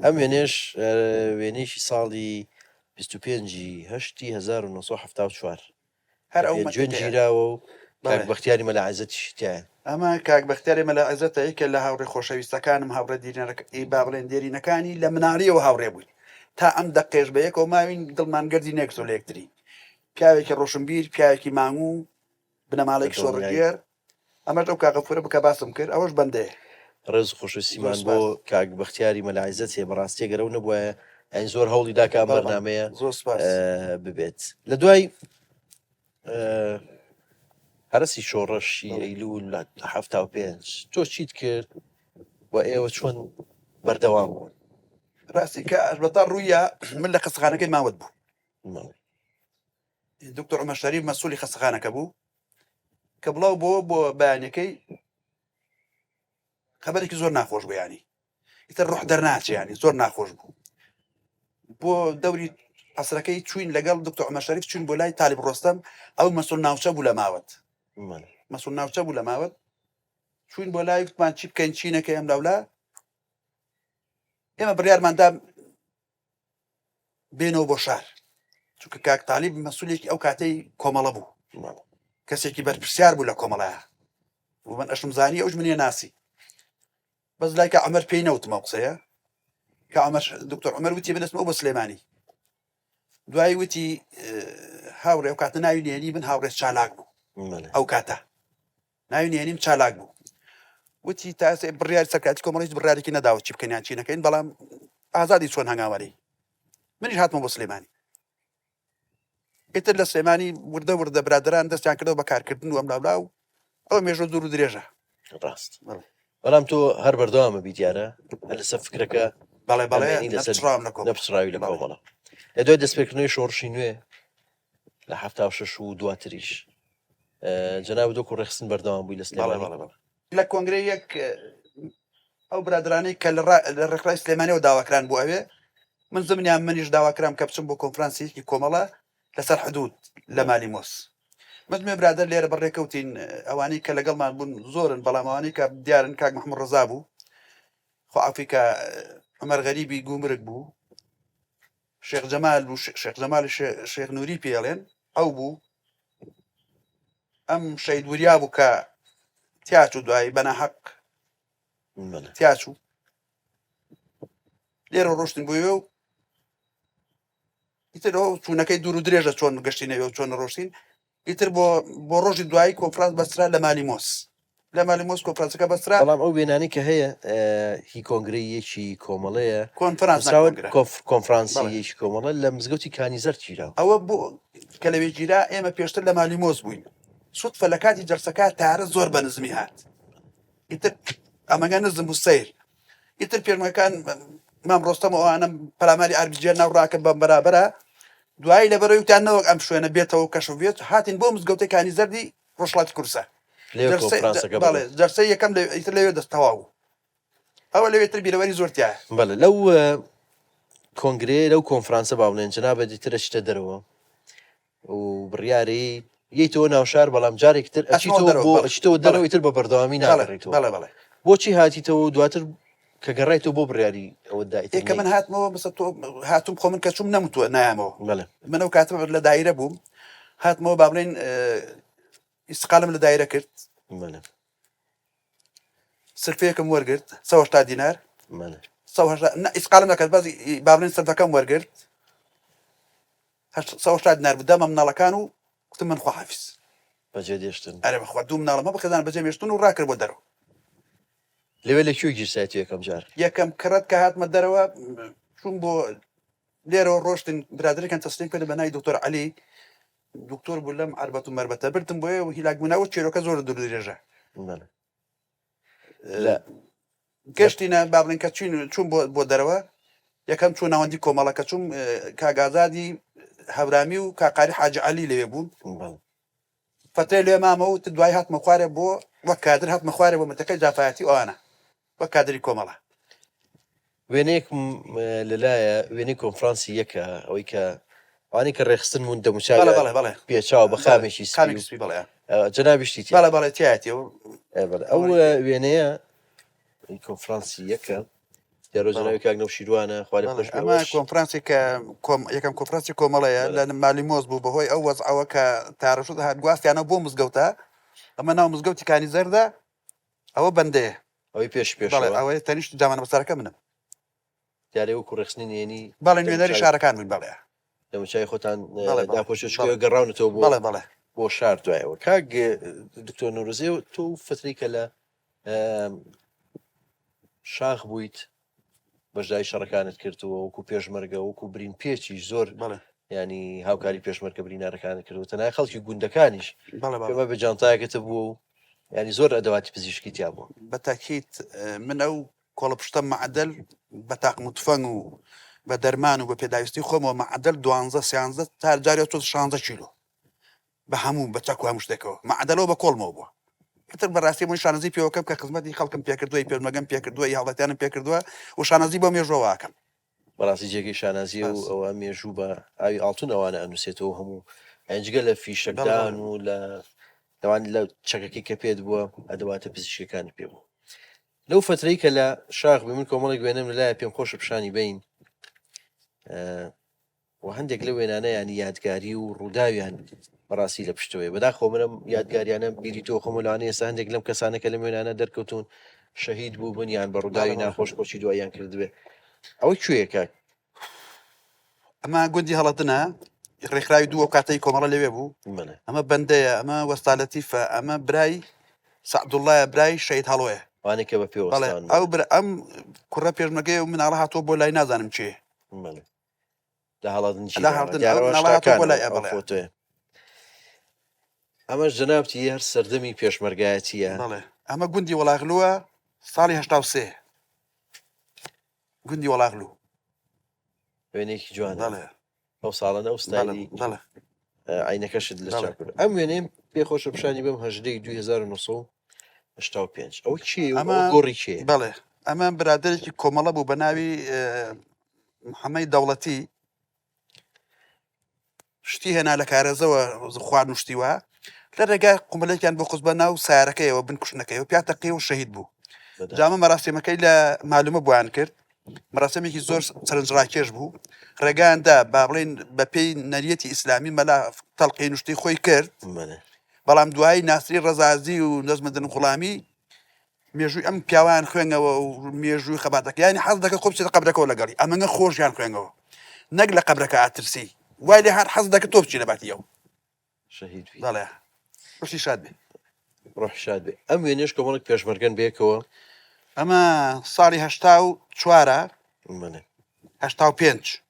A: ئەم وێنێش وێنەیەکی ساڵی 25 هەشتی 1974
B: هەر ئەو
A: جوێن گیراوە و کاک بەختیاری مەلا عێزەتیشی تیایە.
B: ئەمە کاک بەختیاری مەلا عێزەتە یەکێ لە هاوڕێ خۆشەویستەکانم هاوڕێ دیرینەکە با بڵێن دێرینەکانی لە مناڵیەوە هاوڕێ بووین تا ئەم دەقێش بە یەکەوە ماوین دڵمان گەردی نەگرتووە لە یەکتری پیاوێکی ڕۆشنبیر پیاوێکی مانگوو بنەماڵەیەکی شۆڕشگێر ئەمەش ئەو کاک غەفورە بوو کە باسم کرد ئەوەش بەندەیە.
A: ڕێز و خۆشەویستیمان بۆ کاک بەختیاری مەلا عیزەت هەیە بەڕاستی ئەگەر ئەو نەبوایە یانی زۆر هەوڵی دا کە ئەم بەرنامەیە ببێت لە دوای هەرەسی شۆڕشی ئەیلول لە 75 تۆ چیت کرد و ئێوە چۆن بەردەوام بوون؟
B: ڕاستی کە ئەشبەتا ڕوویە من لە خەستەخانەکەی ماوەت بوو دکتۆر عومەر شەریف مەسولی خەستەخانەکە بوو کە بڵاو بۆ بۆ بەیانەکەی خەبەرێکی زۆر ناخۆش بوو ینی ئیتر ڕۆح دەرناچێ ینی زۆر ناخۆش بوو بۆ دەوری عسرەکەی چوین لەگەڵ دکتۆر عومەر شەریف چوین بۆ لای تالیب ڕۆستەم ئەو مەسول ناوچە بوو لە ماوەت مەسول ناوچە بوو لە ماوەت چوین بۆ لای وتمان چی بکەین چی نەکەین ئەم لاولا ئێمە بڕیارماندا بێنەوە بۆ شار چونکە کاک تالیب مەسولێکی ئەو کاتەی کۆمەڵە بوو کەسێکی بەرپرسیار بوو لە کۆمەڵەیە و من ئەشم زانی ئەوش منێ ناسی بەس لای کە عمر پێی نەوتمە قسەیە کە عمر دکتۆر عمر وتی بنسمەوە بۆ سلێمانی دوای وتی هاوڕێ ئەو کاتە ناوی نێنی من هاوڕێ چالاک بوو ئەو کاتە ناوی نهێنیم چالاک بوو وتی تا ئێستا بڕیاری سەرکاتی کۆمەڵ هیچ بڕیارێکی نەداوە چی بکەین یان چی نەکەین بەڵام ئازادی چۆن هەنگاوەری منیش هاتمە بۆ سلێمانی ئیتر لە سلێمانی وردە وردە برادران دەستیان کردەوە بە کارکردن و ئەم لاولا و ئەوە مێژوو دوور و درێژە
A: ڕاست بەڵام تۆ هەر بەردەوامە بی دیارە هەر لەسەر فکرەکە
B: بەڵێ بەڵێ
A: لەسەر
B: نەپچڕاوم لە کۆمەڵە
A: نەپچڕاوی لە کۆمەڵە لە دوای دەستپێکردنەوەی شۆڕشی نوێ لە 76 و دواتریش جەنابت وەکو ڕێکخستن بەردەوام بووی لە سلێمانی؟
B: لە کۆنگرەی یەک ئەو برادرانەی کە لە ڕێکخراوی سلێمانیەوە داواکران بۆ ئەوێ من زمنیان منیش داواکرام کە بچم بۆ کۆنفرانسێکی کۆمەڵە لەسەر حدود لە مالیمۆس من مێ برادر لێرە بەڕێکەوتین ئەوانەی کە لەگەڵمان بوون زۆرن بەڵام ئەوانەی کە دیارن کاک محمود ڕەزا بوو خۆ ئەفریکا عمر غەریبی گومرگ بوو شێخ جەمال بوو شێخ جەمال شێخ نوری پێڵێن ئەو بوو ئەم شەید وریا بوو کە تیاچوو دوایی بەناحەق تیاچوو لێرە ڕۆشتن بۆیێ و ئیتر ئەو چوونەکەی دوور و درێژە چۆن گەشتینەوە و چۆن ڕۆشتین ئیتر بۆ بۆ ڕۆژی دوایی کۆنفرانس بەسترا لە مالیمۆس لە مالیمۆس کۆنفرانسەکە بەسترا.
A: بەڵام ئەو وێنانەی کە هەیە هی کۆنگرەی یەکی کۆمەڵەیە
B: کۆنفرانس نەک کۆنگرە.
A: کۆنفرانسی یەکی کۆمەڵە لە مزگەوتی کانیزەرد گیراوە.
B: ئەوە بۆ کە لەوێ گیرا ئێمە پێشتر لە مالیمۆس بووین. سوتفە لە کاتی جەلسەکە تارە زۆر بە نزمی هات ئیتر ئەمەگە نزم بوو سەیر ئیتر پێشمەکان مام ڕۆستەم ئەوانە پەلاماری ئاربیجیان ناو ڕاکرد بەم بەرابەرە دوایی لەبەرەوەی وتیان نەوەک ئەم شوێنە بێتەوە کەشف بێت هاتین بۆ مزگەوتەکانی زەردی ڕۆژهەڵاتی کوردستان
A: لێ کۆنفرانسەکە
B: بەڵێ جەرسەی یەکەم ئیتر لەوێ دەست تەواو بوو ئەوە لەوێ تر بیرەوەری زۆر تایە.
A: بەڵێ لەو کۆنگرەیە لەو کۆنفرانسە با بڵێن جەنابت ئیتر ئەچیتە دەرەوە و بڕیارەی یەیتەوە ناوشار بەڵام جارێکی تر ئەچیتەوە بۆ ئەچیتەوە دەرەوە ئیتر بە بەردەوامی ناگەڕێیتەوە.
B: بەڵێ بەڵێ.
A: بۆچی هاتیتەوە و دواتر کە گەڕایتەوە بۆ بڕیاری ئەوەت دا ئیتر
B: کە من هاتمەوە بەسە تۆ هاتووم خۆ من کە چووم نەموتووە نایەمەوە.
A: بەڵێ.
B: من ئەو کاتە لە دایرە بووم هاتمەوە با بڵێین ئیستقالم لە دایرە کرد.
A: بەڵێ.
B: سلفەیەکم وەرگرت 180 دینار.
A: بەڵێ.
B: 180 نا ئیستقالم نەکرد بەس با بڵێین سلفەکەم وەرگرت. 180 دینار بوو دامە مناڵەکان و گوتم من خواحافیز.
A: بەجێ دێشتن.
B: ئەرێ بەخوا دوو مناڵم هەبوو خێزان بەجێم هێشتن و ڕاکرد بۆ دەرەوە.
A: لەوێ لە کوێ گیرسایتەوە یەکەم جار؟
B: یەکەم کڕەت کە هاتمە دەرەوە چووم بۆ لێرەوە ڕۆشتین برادەرێکیان تەسلیم کردم بە ناوی دکتۆر عەلی دکتۆر بوو لەم عەربەت و مەربەتە بردم بۆیە و هیلاک بوون ئەوە چیرۆکە زۆر دوور درێژە.
A: بەڵێ. لە
B: گەشتینە با بڵێن کە چوین چوون بۆ بۆ دەرەوە یەکەم چوو ناوەندی کۆمەڵە کە چووم کاک ئازادی هەورامی و کاک قاری حاجی عەلی لەوێ بوون.
A: بەڵێ.
B: فەترەی لەوێ مامەوە و دوای هاتمە خوارێ بۆ وەک کادر هاتمە خوارێ بۆ مەنتەقەی جافایەتی و ئەوانە وەک کادری کۆمەڵە.
A: وێنەیەکم لەلایە وێنەی کۆنفرانسی یەکە ئەوەی کە ئەوانەی کە ڕێکخستن بوون دەموچاویان
B: بەڵێ بەڵێ بەڵێ
A: پێچاوە بە
B: بەڵێ
A: خامێکی سپی
B: خامێکی
A: و
B: سپی بەڵێ
A: جەنابیشتی تیا
B: بەڵێ بەڵێ تیایەتی ئەو
A: ئێ بەڵێ ئەو وێنەیە کۆنفرانسی یەکە دیارە
B: بەڵێ
A: جەنابی کاک نەوشیروانە خوا لێ
B: بەڵێ
A: خۆش بێ
B: ئەمە
A: ئەوەش
B: کۆنفرانسێک کە کۆم یەکەم کۆنفرانسی کۆمەڵەیە
A: بەڵێ
B: لە مالیمۆس بوو بەهۆی ئەو وەزعەوە کە تارەشوت هات گواستیانەوە بۆ مزگەوتە ئەمە ناو مزگەوتی کانی زەردە ئەوە بەندەیە
A: ئەوەی پێش
B: بەڵێ
A: پێشەوە
B: ئەوەی تەنیشت جامانە بەسەرەکە منم.
A: دیارە وەکو ڕێکخستنی نهێنی
B: بەڵێ نوێنەری
A: دەموچاوی
B: شارەکان بووین بەڵێ.
A: دەموچاوی خۆتان
B: بەڵێ بەڵێ
A: داپۆشیوە چونکە
B: بەڵێ
A: ئێوە گەڕاونەتەوە بۆ
B: بەڵێ بەڵێ.
A: بۆ شار دوایەوە کاک دکتۆر نەورۆزی تۆ فترەی کە لە شاخ بوویت بەشداری شەڕەکانت کردووە وەکو پێشمەرگە وەکو برین پێچیش زۆر
B: بەڵێ.
A: ینی هاوکاری پێشمەرگە برینارەکانت کردووە تەنها خەڵکی گوندەکانیش
B: بەڵێ بەڵێ.
A: پێمە بە جانتایەکەتە بووە و ینی زۆر ئەدەواتی پزیشکی تیا بووە.
B: بە تاکید من ئەو کۆڵەپشتە مەعدەل بە تاقم و تفەنگ و بە دەرمان و بە پێداویستی خۆمەوە مەعدەل دوانزە سیانزە تا جارێ چۆتە شانزە کیلۆ بە هەموو بە چەک و هەموو شتێکەوە مەعدەلەوە بە کۆڵمەوە بووە ئیتر بەڕاستی من شانازی پێوەکەم کە خزمەتی خەڵکم پێکردووە ی پێشمەرگەم پێکردووە ی هاوڵاتیانم پێکردووە و شانازی بۆ مێژووەوە ئەکەم.
A: بەڕاستی جێگەی شانازیە و
B: سپاس.
A: ئەوە مێژوو بە ئاوی ئاڵتون ئەوانە ئەنوسێتەوە هەموو یانی جگە لە
B: بەڵێ
A: فیشەکدان
B: بەڵێ.
A: و لە لەوان لە چەکەکەی کە پێت بووە ئەدەواتە پزیشکیەکانت پێ بوو لەو فەترەی کە لە شاخ بووی من کۆمەڵێک وێنەم لەلایە پێم خۆشە پیشانی بەین و هەندێک لەو وێنانە ینی یادگاری و ڕووداویان بەڕاستی لە پشتەوەی بەداخەوە منم یادگاریانە بیری تۆ خۆم لەوانەیە ئێستا هەندێک لەم کەسانە کە لەم وێنانە دەرکەوتون شەهید بوو بن یان بە
B: بەڵێ
A: ڕووداوی
B: بەڵێ.
A: ناخۆش کۆچی دواییان کردبێ ئەوە کوێیە کاک؟
B: ئەمە گوندی هەڵەدنە ڕێکخراوی دوو ئەو کاتەی کۆمەڵە لەوێ بوو
A: بەڵێ.
B: ئەمە بەندەیە ئەمە وەستا لەتیفە ئەمە برای سەعدوڵڵایە برای شەهید هەڵۆیە
A: ئەوانەی کە بە پێ
B: بەڵێ
A: وەستان
B: ئەو
A: بەڵێ.
B: برا ئەم کوڕە پێشمەرگەیە و مناڵە هاتووە بۆ لای نازانم کێ
A: بەڵێ. لە هەڵەدن
B: لە
A: گیراوە
B: هەڵەدن
A: دیارە
B: ئەو
A: ئەوە
B: مناڵە هاتووە بۆ
A: شتاکانە
B: لای
A: ئەو
B: بەڵێ
A: فۆتۆیە ئەمەش جەنابتی هەر سەردەمی پێشمەرگایەتیە
B: بەڵێ ئەمە گوندی وەڵاغلووە ساڵی 83 گوندی وەڵاغلوو
A: وێنەیەکی جوانە
B: بەڵێ
A: ئەو ساڵانە ئەو
B: بەڵێ
A: ستایلی
B: بەڵێ
A: عینەکەشت لە
B: بەڵێ
A: چاپ کرد ئەم وێنەیەم پێ خۆشە پیشانی بەم هەژدەی 2985 ئەوە کێیە و
B: ئەمە
A: ئەوە گۆڕی کێیە؟
B: بەڵێ ئەمە برادەرێکی کۆمەڵە بوو بە ناوی محەممەی دەوڵەتی شتی هێنا لە کارێزەوە خوارد و شتی وا لە ڕێگای قومبلێکیان بۆ خستبە ناو سیارەکەیەوە بن کوشتنەکەیەوە پیا تەقی و شەهید بوو
A: بەداخەوە.
B: جامە مەراسیمەکەی لە مالومە بۆیان کرد مەراسیمێکی زۆر سەرنجڕاکێش بوو ڕێگایان دا با بڵێین بەپێی نەریەتی ئیسلامی مەلا تەڵقین و شتی خۆی کرد
A: بەڵێ.
B: بەڵام دوایی ناسری ڕەزازی و نەجمەدین غوڵامی مێژووی ئەم پیاوان خوێنەوە و مێژووی خەباتەکە یانی حەز دەکە خۆ بچێتە قەبرەکەەوە لەگەڵی ئەمەنگە خۆشیان خوێنەوە نەک لە قەبرەکە ئاترسی وای لێ هات حەز دەکە تۆ بچی لە باتی ئەو
A: شەهید بی.
B: بەڵێ ڕۆحی شاد بێ.
A: ڕۆحی شاد بێ. ئەم وێنەیەش کۆمەڵێک پێشمەرگەن بەیەکەوە.
B: ئەمە ساڵی هەشتا و چوارە.
A: بەڵێ.
B: 85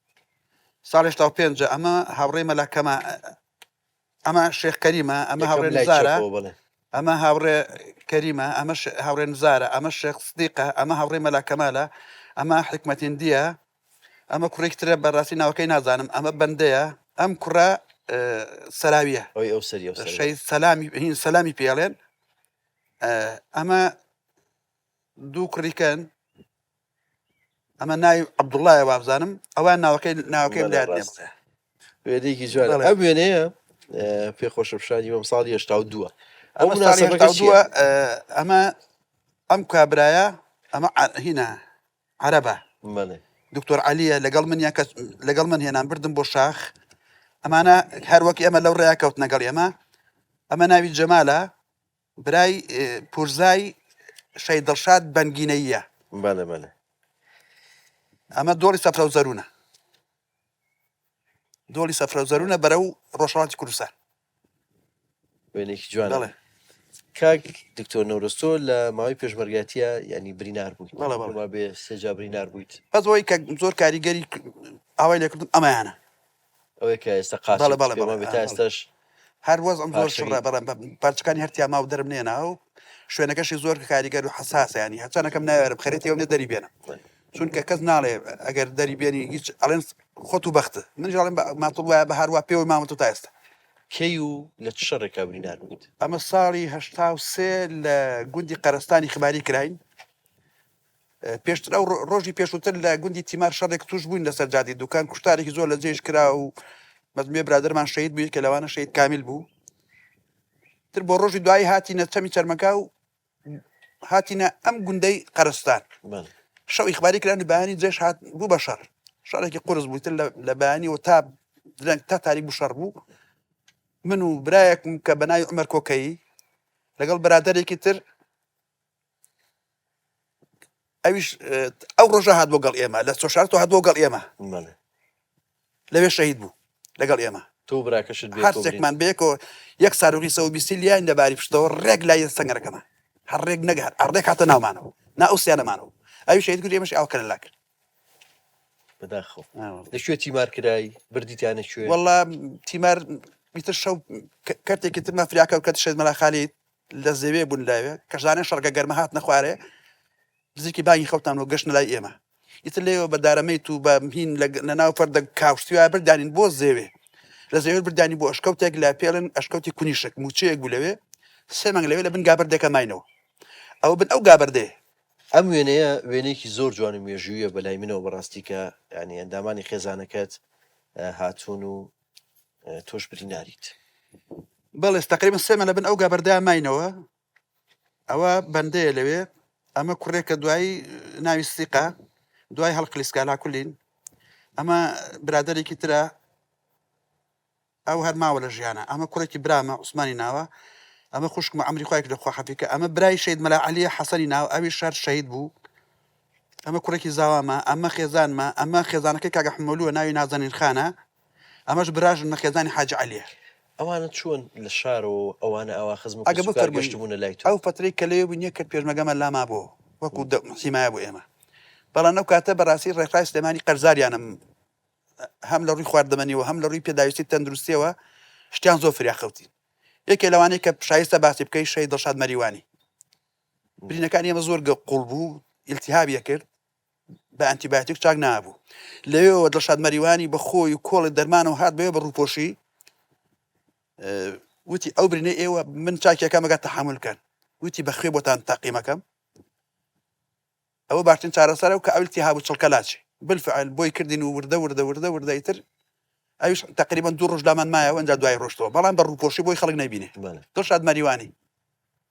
B: ساڵی 85 ئەمە هاوڕێی مەلا کەما. ئەمە شێخ کەریمە، ئەمە
A: یەکەم
B: هاوڕێ
A: لای
B: نزارە،
A: چەپەوە بەڵێ.
B: ئەمە هاوڕێ کەریمە، ئەمە هاوڕێ نزارە، ئەمە شێخ سدیقە، ئەمە هاوڕێ مەلا کەمالە، ئەمە حیکمەت هیندییە، ئەمە کوڕێکی ترە بەڕاستی ناوەکەی نازانم، ئەمە بەندەیە، ئەم کوڕە سەراویە.
A: ئەوەی ئەو سەری ئەو سەری.
B: شەهید سەلامی هین سەلامی پێڵێن. ئەمە دوو کوڕیکەن ئەمە ناوی عەبدوڵایە وابزانم ئەوان ناوەکەی ناوەکەی
A: بەڵێ
B: لات نییە
A: ڕاستە. وێنەیەکی جوانە.
B: بەڵێ.
A: ئەم وێنەیە پێ خۆشە پیشانی بەم ساڵی 82ە. ئەو
B: ئەمە ساڵی
A: مناسەبەکە
B: هەشتا و
A: چییە؟
B: دووە ئەمە ئەم کابرایە ئەمە هینە عەرەبە
A: بەڵێ.
B: دکتۆر عەلیە لەگەڵ من یان کە لەگەڵ من هێنان بردم بۆ شاخ ئەمانە هەر وەک ئێمە لەو ڕێیا کەوتنە گەڵ ئێمە ئەمە ناوی جەمالە برای پورزای شەهید دڵشاد بەنگینەییە.
A: بەڵێ بەڵێ.
B: ئەمە دۆڵی سەفرە و زەروونە. دۆڵی سەفرە و زەروونە بەرەو ڕۆژهەڵاتی کوردستان.
A: وێنەیەکی جوانە.
B: بەڵێ.
A: کاک دکتۆر نەورۆز تۆ لە ماوەی پێشمەرگاتیە یانی برینار بوویت.
B: بەڵێ بەڵێ.
A: پێم وابێ سێ جار برینار بوویت.
B: بەس ئەوەی کە زۆر کاریگەری ئاوای لێکردم ئەمەیانە.
A: ئەوەیە کە ئێستا
B: بەڵێ
A: قاچت
B: بەڵێ
A: پێم
B: بەڵێ
A: وابێ تا
B: بەڵێ.
A: ئێستاش
B: هەر وەزعم زۆر
A: پارچەکەی
B: شڕە بەڵێ پارچەکانی هەر تیا ماو دەرم نێنا و شوێنەکەشی زۆر کاریگەر و حەساسە ینی هەرچەنەکەم ناوێرم خەرێتی ئەو نێ دەری بێنم چونکە کەس ناڵێ ئەگەر دەری بێنی هیچ ئەڵێن خۆت و بەختت منیش ئەڵێم ماتڵ وایە بە هەروا پێوەی ماوەتەوە تا ئێستا.
A: کەی و لە چ شەڕێکا برینار بوویت؟
B: ئەمە ساڵی 83 لە گوندی قەرەستانی خباری کراین پێشتر ئەو ڕۆژی پێشووتر لە گوندی تیمار شەڕێک توش بووین لەسەر جادی دوکان کوشتارێکی زۆر لە جێش کرا و مەزمێ برادەرمان شەهید بوو کە لەوانە شەهید کامیل بوو تر بۆ ڕۆژی دوایی هاتینە چەمی چەرمەکە و هاتینە ئەم گوندەی قەرستان شەو ئیخباری کران و بەیانی جێش هات بوو بە شەڕ شەڕێکی قورس بوو تر لە بەیانی و تا درەنگ تا تاریک بوو شەڕ بوو من و برایەکم کە بە ناوی عمر کۆکەیی لەگەڵ برادەرێکی تر ئەویش ئەو ڕۆژە هات بۆ گەڵ ئێمە لە سۆشارتۆ هات بۆ گەڵ ئێمە لەوێ شەهید بوو لەگەڵ ئێمە
A: تۆ براکەشت
B: هەرسێکمان بێکەوە یەک ساروخی سە بیستی لیان لەباری پشتەوە ڕێک لای سەنگەرەکەمان هەر ڕێک نەگەهات ئەڕێک هاتە ناومانەوە نا ئەو سیانەمانەوە ئەوی شەهید کرد ئێمەش ئاو کەلە لا کرد
A: بەداخەوە لە کوێ تیمار کرای بردیتانە کوێ
B: وەڵا تیمار ئیتر شەو کەرتێکی ترمان فریاکە کەت شەهید مەلا خالید لە زێوێ بوون لاوێ کەژانێ شەڕگە گەرمە هاتنە خوارێ نزیکی بانگی خەوتان و گەشتنە لای ئێمە ئیتر لێوە بە دارەمەیت و بە هین لە ناو فەردە کاوشتیا بردانین بۆ زێوێ لە زێوێ بردانی بۆ ئەشکەوتێک لە پێڵن ئەشکەوتی کونیشک موچەیەک بوو لەوێ سێ مانگ لەوێ لە بن گابەردێکە ماینەوە ئەوە بن ئەو گابەردەیە.
A: ئەم وێنەیە وێنەیەکی زۆر جوان و مێژوویە بەلای منەوە بەڕاستی کە یانی ئەندامانی خێزانەکەت هاتوون و تۆش بریناریت.
B: بەڵێ تەقریبەن سێ مانگ لە بن ئەو گابەردەیا ماینەوە ئەوە بەندەیە لەوێ ئەمە کوڕێکە دوایی ناوی سیقە دوای هەڵقلیسکا لا کولین ئەمە برادێکی ترە ئەو هەر ماوە لە ژیانە ئەمە کوڕێکی برامە عوسمانی ناوە ئەمە خوشکمە ئەمری خوایک لە خوا حەفیکە ئەمە برای شەید مەلا عەلیە حەسەنی ناو ئەوی شار شەهید بوو ئەمە کوڕێکی زاوامە ئەمە خێزانمە ئەمە خێزانەکەی کاکە حمەلووە ناوی نازەنین خانە ئەمەش براژنمە خێزانی حاجی عەلیە.
A: ئەوانە چۆن لە شارەوە ئەوانە ئاوا خزم و
B: ئەگە
A: کەسوکار
B: بفەرمووی
A: گەشتبوونە لای تۆ؟
B: ئەو فەترەی کە لەوێ بووین یەک کەرت پێشمەرگەمان لا مابۆوە وەکوو حیمایە بۆ ئێمە بەڵام ئەو کاتە بەڕاستی ڕێکخراوی سلێمانی قەرزاریانم هەم لە ڕووی خواردەمەنیەوە هەم لە ڕووی پێداویستی تەندروستیەوە شتیان زۆر فریا خەوتین یەکێ لەوانەی کە شایستە باسی بکەی شەهید دڵشاد مەریوانی برینەکانی ئێمە زۆر قوڵ بوو ئیلتیهابی کرد بە ئەنتیبایۆتیک چاک نابوو لەوێەوە دڵشاد مەریوانی بە خۆی و کۆڵی دەرمانەوە هات بەوێ بە ڕووپۆشی وتی ئەو برینە ئێوە من چاکیەکەم ئەگەر تەحەمول کەن وتی بە خوێ بۆتان تاقیمەکەم ئەوە باشترین چارەسەرە و کە ئەو التهاب و چڵکە لاچێ بالفعل بۆی کردین و وردە وردە وردە وردە ئیتر ئەویش تقریبا دوو ڕۆژ لامان مایەوە ئەنجا دوای ڕۆشتەوە بەڵام بە ڕووپۆشی بۆی خەڵک نەیبینێ
A: بەڵێ.
B: دڵشاد مەریوانی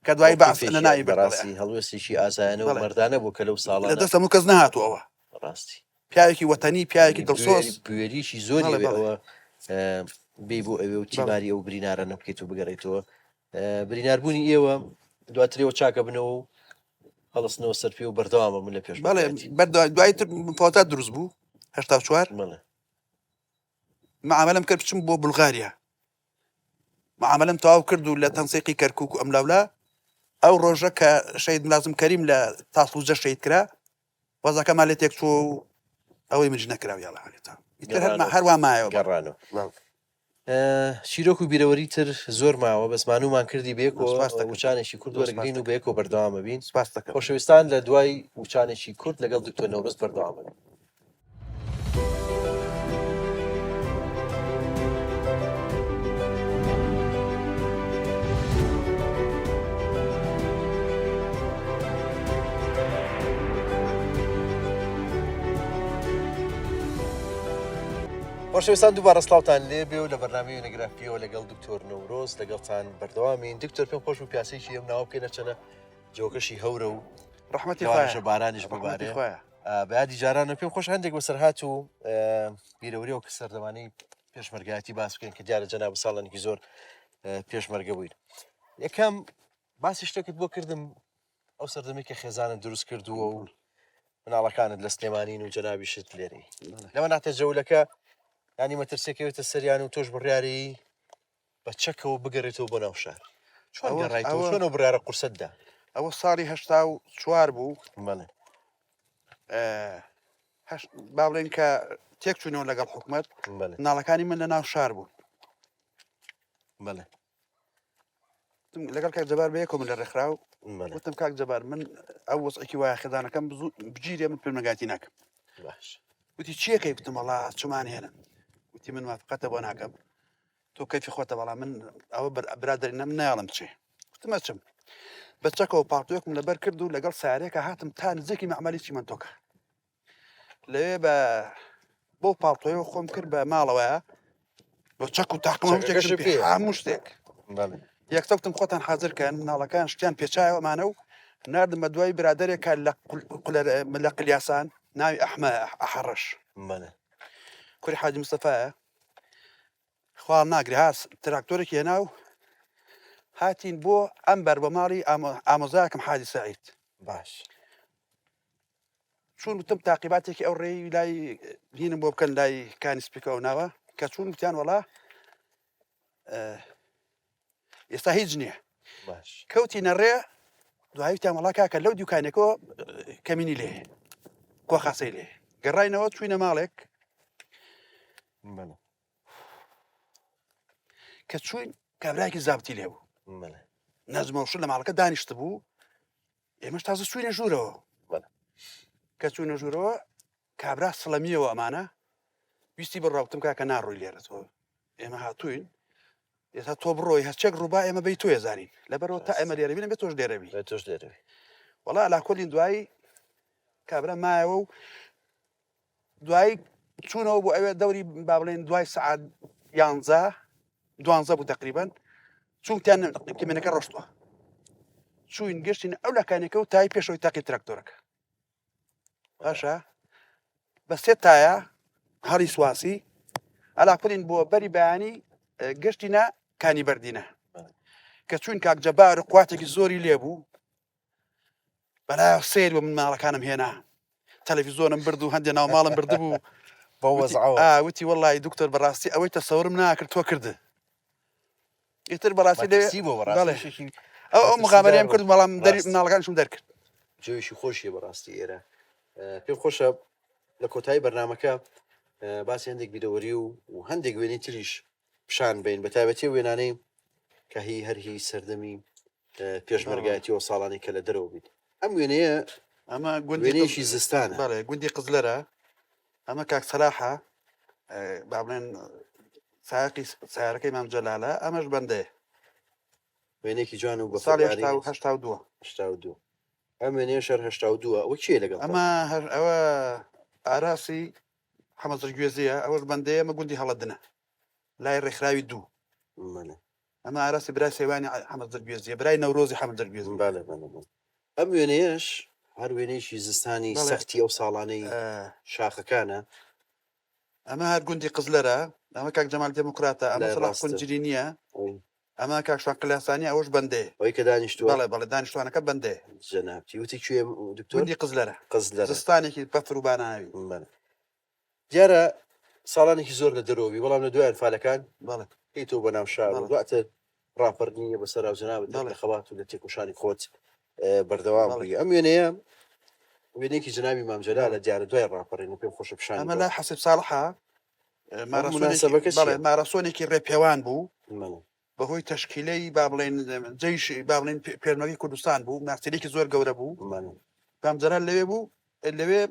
B: کە دوای بەعس لە
A: مەوقیفێکی
B: ناوی برد بەڵێ
A: بەڕاستی هەڵوێستێکی ئازایانە و
B: بەڵێ
A: مەردانە بوو کە لەو
B: لە
A: ساڵانە
B: دەست هەموو کەس نەهاتوو ئەوە
A: ڕاستی
B: پیاوێکی وەتەنی پیاوێکی
A: یعنی
B: دڵسۆز
A: بوێری بوێریی زۆری
B: بەڵێ
A: ئەوێ
B: بەڵێ
A: ئەوە بێی بۆ ئەوێ و
B: بەڵێ
A: تیماری ئەو برینارانە بکەیت و بگەڕێیتەوە بریناربوونی ئێوە دواتر ئێوە چاکە بنەوە و هەڵستنەوە سەر پێ و بەردەوامە من لە
B: بەڵێ
A: پێشمەرگایەتی.
B: بەردەوام دوای تر مفاوەزات دروست بوو 84
A: بەڵێ.
B: معامەلەم کرد بچم بۆ بولغاریا معامەلەم تەواو کرد و لە تەنسیقی کەرکوک و ئەملاولا ئەو ڕۆژە کە شەهید ملازم کەریم لە تاسڵوجە شەهید کرا وەزعەکەمان لێ تێکچووە و ئەوەی منیش نەکرا و یاڵا هەرێتا ئیتر هەر
A: گەڕانەوە
B: هەروا مایەوە بەڵێ.
A: گەڕانەوە.
B: بەڵێ.
A: چیرۆک و بیرەوەری تر زۆر ماوە بەس مانوومان کردی بەیەکەوە
B: سپاس دەکەم.
A: وچانێکی کورت
B: زۆر سپاس
A: وەرگرین و
B: دەکەم.
A: بەیەکەوە بەردەوام ئەبین.
B: سپاس دەکەم.
A: خۆشەویستان لە دوای وچانێکی کورت لەگەڵ دکتۆر نەورۆز بەردەوام ئەبین. خۆشەویستان دووبارە سڵاوتان لێبێ و لە بەرنامەی وێنەگرافیەوە لەگەڵ دکتۆر نەورۆز لەگەڵتان بەردەوامین دکتۆر پێم خۆش بوو پیاسەیەکی ئەم ناوە بکەینە چەنە جەوەکەشی هەورە و
B: ڕەحمەتی
A: لەوانەشە
B: خوایە
A: بارانیش
B: ڕەحمەتی
A: ببارێ
B: خوایە
A: بە یادی جارانە پێم خۆش هەندێک بەسەرهات و بیرەوەری و سەردەمانی پێشمەرگایەتی باس بکەین کە دیارە جەناب ساڵانێکی زۆر پێشمەرگە بووین یەکەم باسی شتێکت بۆ کردم ئەو سەردەمی کە خێزانت دروست کردووە و مناڵەکانت لە سلێمانین و جەنابیشت لێرەی لەوە ناتە جەولەکە ینی مەترسیەکەوێتە سەریان و تۆش بڕیاری بە چەکەوە بگەڕێتەوە بۆ ناو شار چۆن گەڕایتەوە چۆن ئەو بڕیارە قورسەت دا؟
B: ئەوە ساڵی 84 بوو
A: بەڵێ
B: با بڵێن کە تێک چوونەوە لەگەڵ حکومەت مناڵەکانی من لە ناو شار بوون
A: بەڵێ
B: لەگەڵ کاک جەبار بەیەکەوە من لە ڕێکخراو وتم کاک جەبار من ئەو وەزعێکی وایە خێزانەکەم بگیرێ من پێشمەرگایەتی ناکەم
A: باش
B: وتی چیەکەی وتم وەڵا چمان هێنن وتی من موافقەتە بۆ ناکەم تۆ کەفی خۆتە بەڵام من ئەوە برادەرینەم نایڵم بچێ وتم ئەچم بە چەکەوە پاڵتۆیەکم لەبەر کرد و لەگەڵ سارێکە هاتم تا نزیکی مەعمەلی چیمەنتۆکە لەوێ بە بۆ پاڵتۆیەوە خۆم کرد بە ماڵەوەیە بۆ چەک و تاقم
A: چەکەکەشت پێیە.
B: هەموو شتێک
A: بەڵێ
B: یەکسەر وتم خۆتان حازر کەن مناڵەکان شتیان پێچایەوەمانە و ناردم بە دوای برادەرێکە لە قول- قولە- لە قلیاسان ناوی ئەحمە ئەحەڕەش
A: بەڵێ
B: کوری حاجی مستەفایە خوا ناگرێ ها تراکتۆرێکی هێنا و هاتین بۆ ئەم بەر بە ماڵی ئامۆزاکەم حاجی سەعید
A: باش
B: چون وتم تاقیباتێکی ئەو ڕێی لای هینم بۆ بکەن لای کانی سپیکە ئەو ناوە کە چون وتیان وەڵا ئێستا هیچ نییە
A: باش
B: کەوتی نەڕێ دوایتیان وەڵا کاکە لەو دوکانێکەوە کەمینی لێ کۆخاسەی لێ گەڕاینەوە چوینە ماڵێک
A: بەڵێ
B: کە چوین کابراایکی زابتی لێ بوو نەزمەوشن لە ماڵەکە دانیشت بوو ئێمەش تازە چوینە ژوورەوە کە چوونە ژوورەوە کابرا سڵەمیەوە ئەمانە ویستی بڕاوتم کاکە ناڕۆی لێرە تۆ ئێمە هاتوین ئێستا تۆ بڕۆی هەرچێک ڕووبا ئێمە بەی تۆ زانین لەبەرەوە تا ئێمە لێرەبین بێت تۆش لێرەبی
A: تۆش لێرەبی
B: وەڵا لاکۆلین دوایی کابرا مایەوە و دوایی چوونەوە بۆ ئەوێ دەوری با بڵێن دوای سەعات یانزە دوانزە بوو تقریبان چونکیان کەمێنەکە ڕۆشتووە چوین گەشتین ئەو لەکانێکە و تای پێشەوەی تاقی تراکتۆرەکە باشە بە سێ تایە هەڵی سواسی ئەلاکولین بۆ بەری بەیانی گەشتینە کانی بەردینە کە چوین کاک جەبار و قواتێکی زۆری لێبوو بەلایەوە سەیر بوو من ماڵەکانم هێنا تەلەفیزۆنم برد و هەندێ ناو ماڵم بردبوو
A: بەو وەزعەوە
B: ئا وتی وەڵی دکتۆر بەڕاستی ئەوەی تەسەورم ناکرد تۆ کرد ئیتر بەڕاستی لەوێ
A: مەترسی بۆ بەڕاستی
B: بەڵێ.
A: شتێکی
B: ئەو ئەو مغامەرەیەم کرد بەڵام دەری
A: ڕاست.
B: مناڵەکانیشم دەرکرد
A: جێوێکی خۆشیە بەڕاستی ئێرە پێم خۆشە لە کۆتایی بەرنمەکە باسی هەندێک بیرەوەری و و هەندێک وێنەی تریش پیشان بین بە تایبەتی وێنانەی کە هی هەر هی سەردەمی پێشمەرگایەتیەوە ساڵانی کە لە دەرەوە بیت ئەم وێنەیە
B: ئەمە گوندی
A: وێنەیەکی زستانە
B: بەڵێ گوندی قزلەرە ئەمە کاک سەلاحە با بڵێن سایەقی سیارەکەی مام جەلالە ئەمەش بەندەیە
A: وێنەیەکی جوان و بە
B: ساڵی 82
A: 82 ئەم وێنەیە شەر 82 ئەوە کێ لەگەڵ
B: ئەمە هەر ئەوە ئاراسی حەمە زرگوێزیە ئەوەش بەندەیە ئەمە گوندی هەڵەدنە لای ڕێکخراوی دوو ئەمە ئاراسی برای سەیوانی حەمە زرگوێزیە برای نەورۆزی حەمە زرگوێزی
A: بەڵێ بەڵێ بەڵێ. ئەم وێنەیەش هەر وێنەیەکی زستانی
B: بەڵێ.
A: سەختی ئەو ساڵانەی شاخەکانە.
B: ئەمە هەر گوندی قزلەرە ئەمە کاک جەمال دێموکراتە ئەمە
A: لای
B: سەڵاح
A: ڕاستە.
B: قونجرینیە
A: ئەی.
B: ئەمە کاک شوان قلاسانی ئەوەش بەندەیە.
A: ئەوەی کە دانیشتووە؟
B: بەڵێ بەڵێ دانیشتوانەکە بەندەیە.
A: جەنابتی وتی کوێ دکتۆر؟
B: گوندی قزلەرە.
A: قزلەرە.
B: زستانێکی بەفر و باراناوی.
A: بەڵێ. دیارە ساڵانێکی زۆر لە دەرەوە بی بەڵام لە دوای ئەنفالەکان
B: بەڵێ
A: هیتەوە بە ناو شار و
B: بەڵێ.
A: دواتر ڕاپەڕینی بەسەر و جەنابت هەر
B: بەڵێ.
A: لە خەبات و لە تێکۆشانی خۆت بەردەوام
B: بەڵێ.
A: بووی ئەم وێنەیە وێنەیەکی جەنابی مام جەلالە
B: بەڵێ.
A: دیارە دوای ڕاپەڕین و پێم خۆشە پیشانی
B: ئەمە
A: بەم.
B: لای حەسیب ساڵحە.
A: موناسەبەکە چییە؟
B: ماراسۆنێکی ڕێپێوان بوو بەهۆی تەشکیلەی با بڵێن جەیش با بڵێن پێشمەرگەی کوردستان بوو ناسیرێکی زۆر گەورە بوو بام جەلال لەوێ بوو لەوێ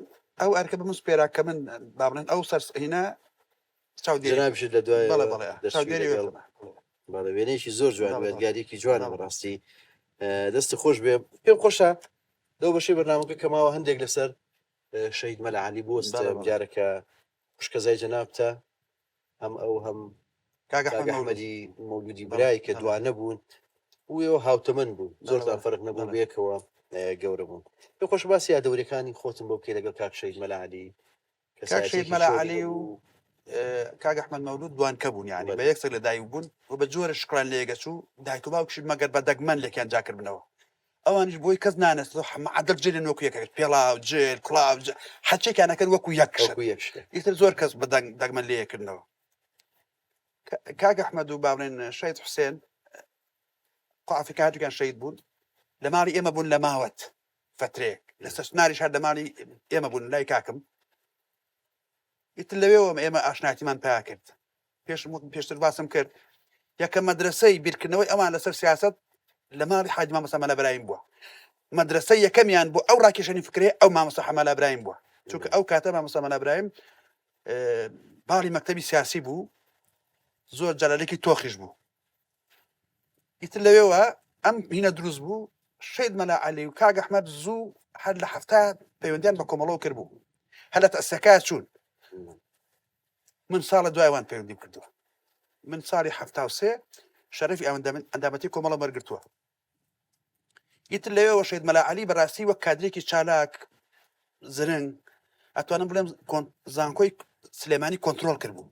B: ئەو ئەرکە بە من سپێرا کە من با بڵێن ئەو سەرهینە چاودێری
A: جەنابیشت لە دوای
B: بەڵێ بەڵێ چاودێری
A: بەڵێ وێنەیەکی زۆر جوان یادگاریەکی جوانە بەڕاستی دەست خۆش بێ پێم خۆشە لەو بەشەی بەرنامەکە کە ماوە هەندێک لەسەر شەهید مەلا عەلی بوەستم دیارە کە خوشکەزای جەنابتە هەم ئەو هەم
B: کاک
A: کاک ئەحمەدی مەولودی برای کە دوانە بوون و ئێوە هاوتەمەن بوون زۆرتان فەرق نەبوو بەیەکەوە گەورە بوون. پێم خۆشە باسی یادەوەریەکانی خۆتم بۆ بکەی لەگەڵ کاک شەهید مەلا عەلی
B: کاک شەهید مەلا عەلی و کاک ئەحمەد مەولود دوانکە بوون یانی بە یەکسەر لە دایک بوون و بە جۆرە شکڵیان لێگەچوو دایک و باوکیش مەگەر بە دەگمەن لێکیان جاکردبنەوە ئەوانیش بۆی کەس نانەستەوە حەمە عەدل جلی وەکو یەک ئەکرد پێڵاو جل کوڵاو هەرچێکیان ئەکرد وەکو یەک شت ئیتر زۆر کەس بە دەگمەن لێکردنەوە کاک ئەحمەد و باڵێن شەهید حوسێن قافی کاتێکیان شەهید بوون لە ماڵی ئێمە بوون لە ماوەت فترێک لە سەرچناریش هەر لە ماڵی ئێمە بوون لای کاکم ئیتر لەوێوە ئێمە ئاشنایەتیمان پیا کرد پێش پێشتر باسم کرد یەکە مەدرسەی بیرکردنەوەی ئەوان لەسەر سیاست لە ماڵی حاجی مامۆستا مەلا برایم بووە مەدرسەی یەکەمیان بۆ ئەو ڕاکێشانی فکرەیە ئەو مامۆستا حەمەلا برایم بووە چونکە ئەو کاتە مامۆستا مەلا برایم باڵی مەکتەبی سیاسی بوو زۆر جەلالێکی تۆخیش بوو ئیتر لەوێوە ئەم هینە دروست بوو شەید مەلا عەلی و کاک ئەحمەد زوو هەر لە هەفتا پەیوەندیان بە کۆمەڵەوە کرد بوو هەر لە تەسەکە چوون من ساڵە دوای وان پەیوەندیم کردووە من ساڵی 73 شەرەفی ئەندامەتی کۆمەڵە وەرگرتووە ئیتر لەوێوە شەید مەلا عەلی بەڕاستی وەک کادرێکی چالاک زرنگ ئەتوانم بڵێم زانکۆی سلێمانی کۆنتترۆل کردبوو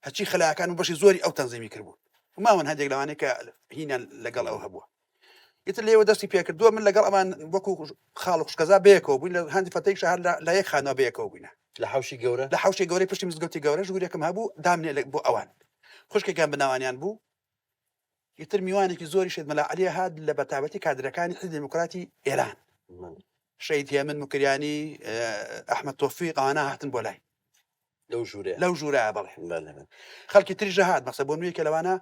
B: هەرچی خەلاکان و بەشی زۆری ئەو تەنزیمی کردبوو ماون هەندێک لەوانەیە کە هینیان لەگەڵ ئەو هەبووە ئیتر لێوە دەستی پێکردووە من لەگەڵ ئەمان وەکو خاڵ و خوشکەزا بەیەکەوە بووین لە هەندی فەتەی شەهر لە یەک خانوە بەیەکەوە بووینە
A: لە حوشی گەورە
B: لە حوشی گەورەی پشتی مزگەوتی گەورە ژوورێکم هەبوو دامنێ بۆ ئەوان خوشکێکیان بناوانیان بوو ئیتر میوانێکی زۆری شەهید مەلا عەلی هات لە بەتابەتی کادرەکانی حزبی دیموکراتی ئێران شەهید هێمن موکریانی ئەحمەد تۆفیق ئەوانە هاتن بۆ لای
A: لەو ژوورە
B: لەو ژوورە بەڵێ خەڵکی تریش هات مەسە بۆ نوێکە لەوانە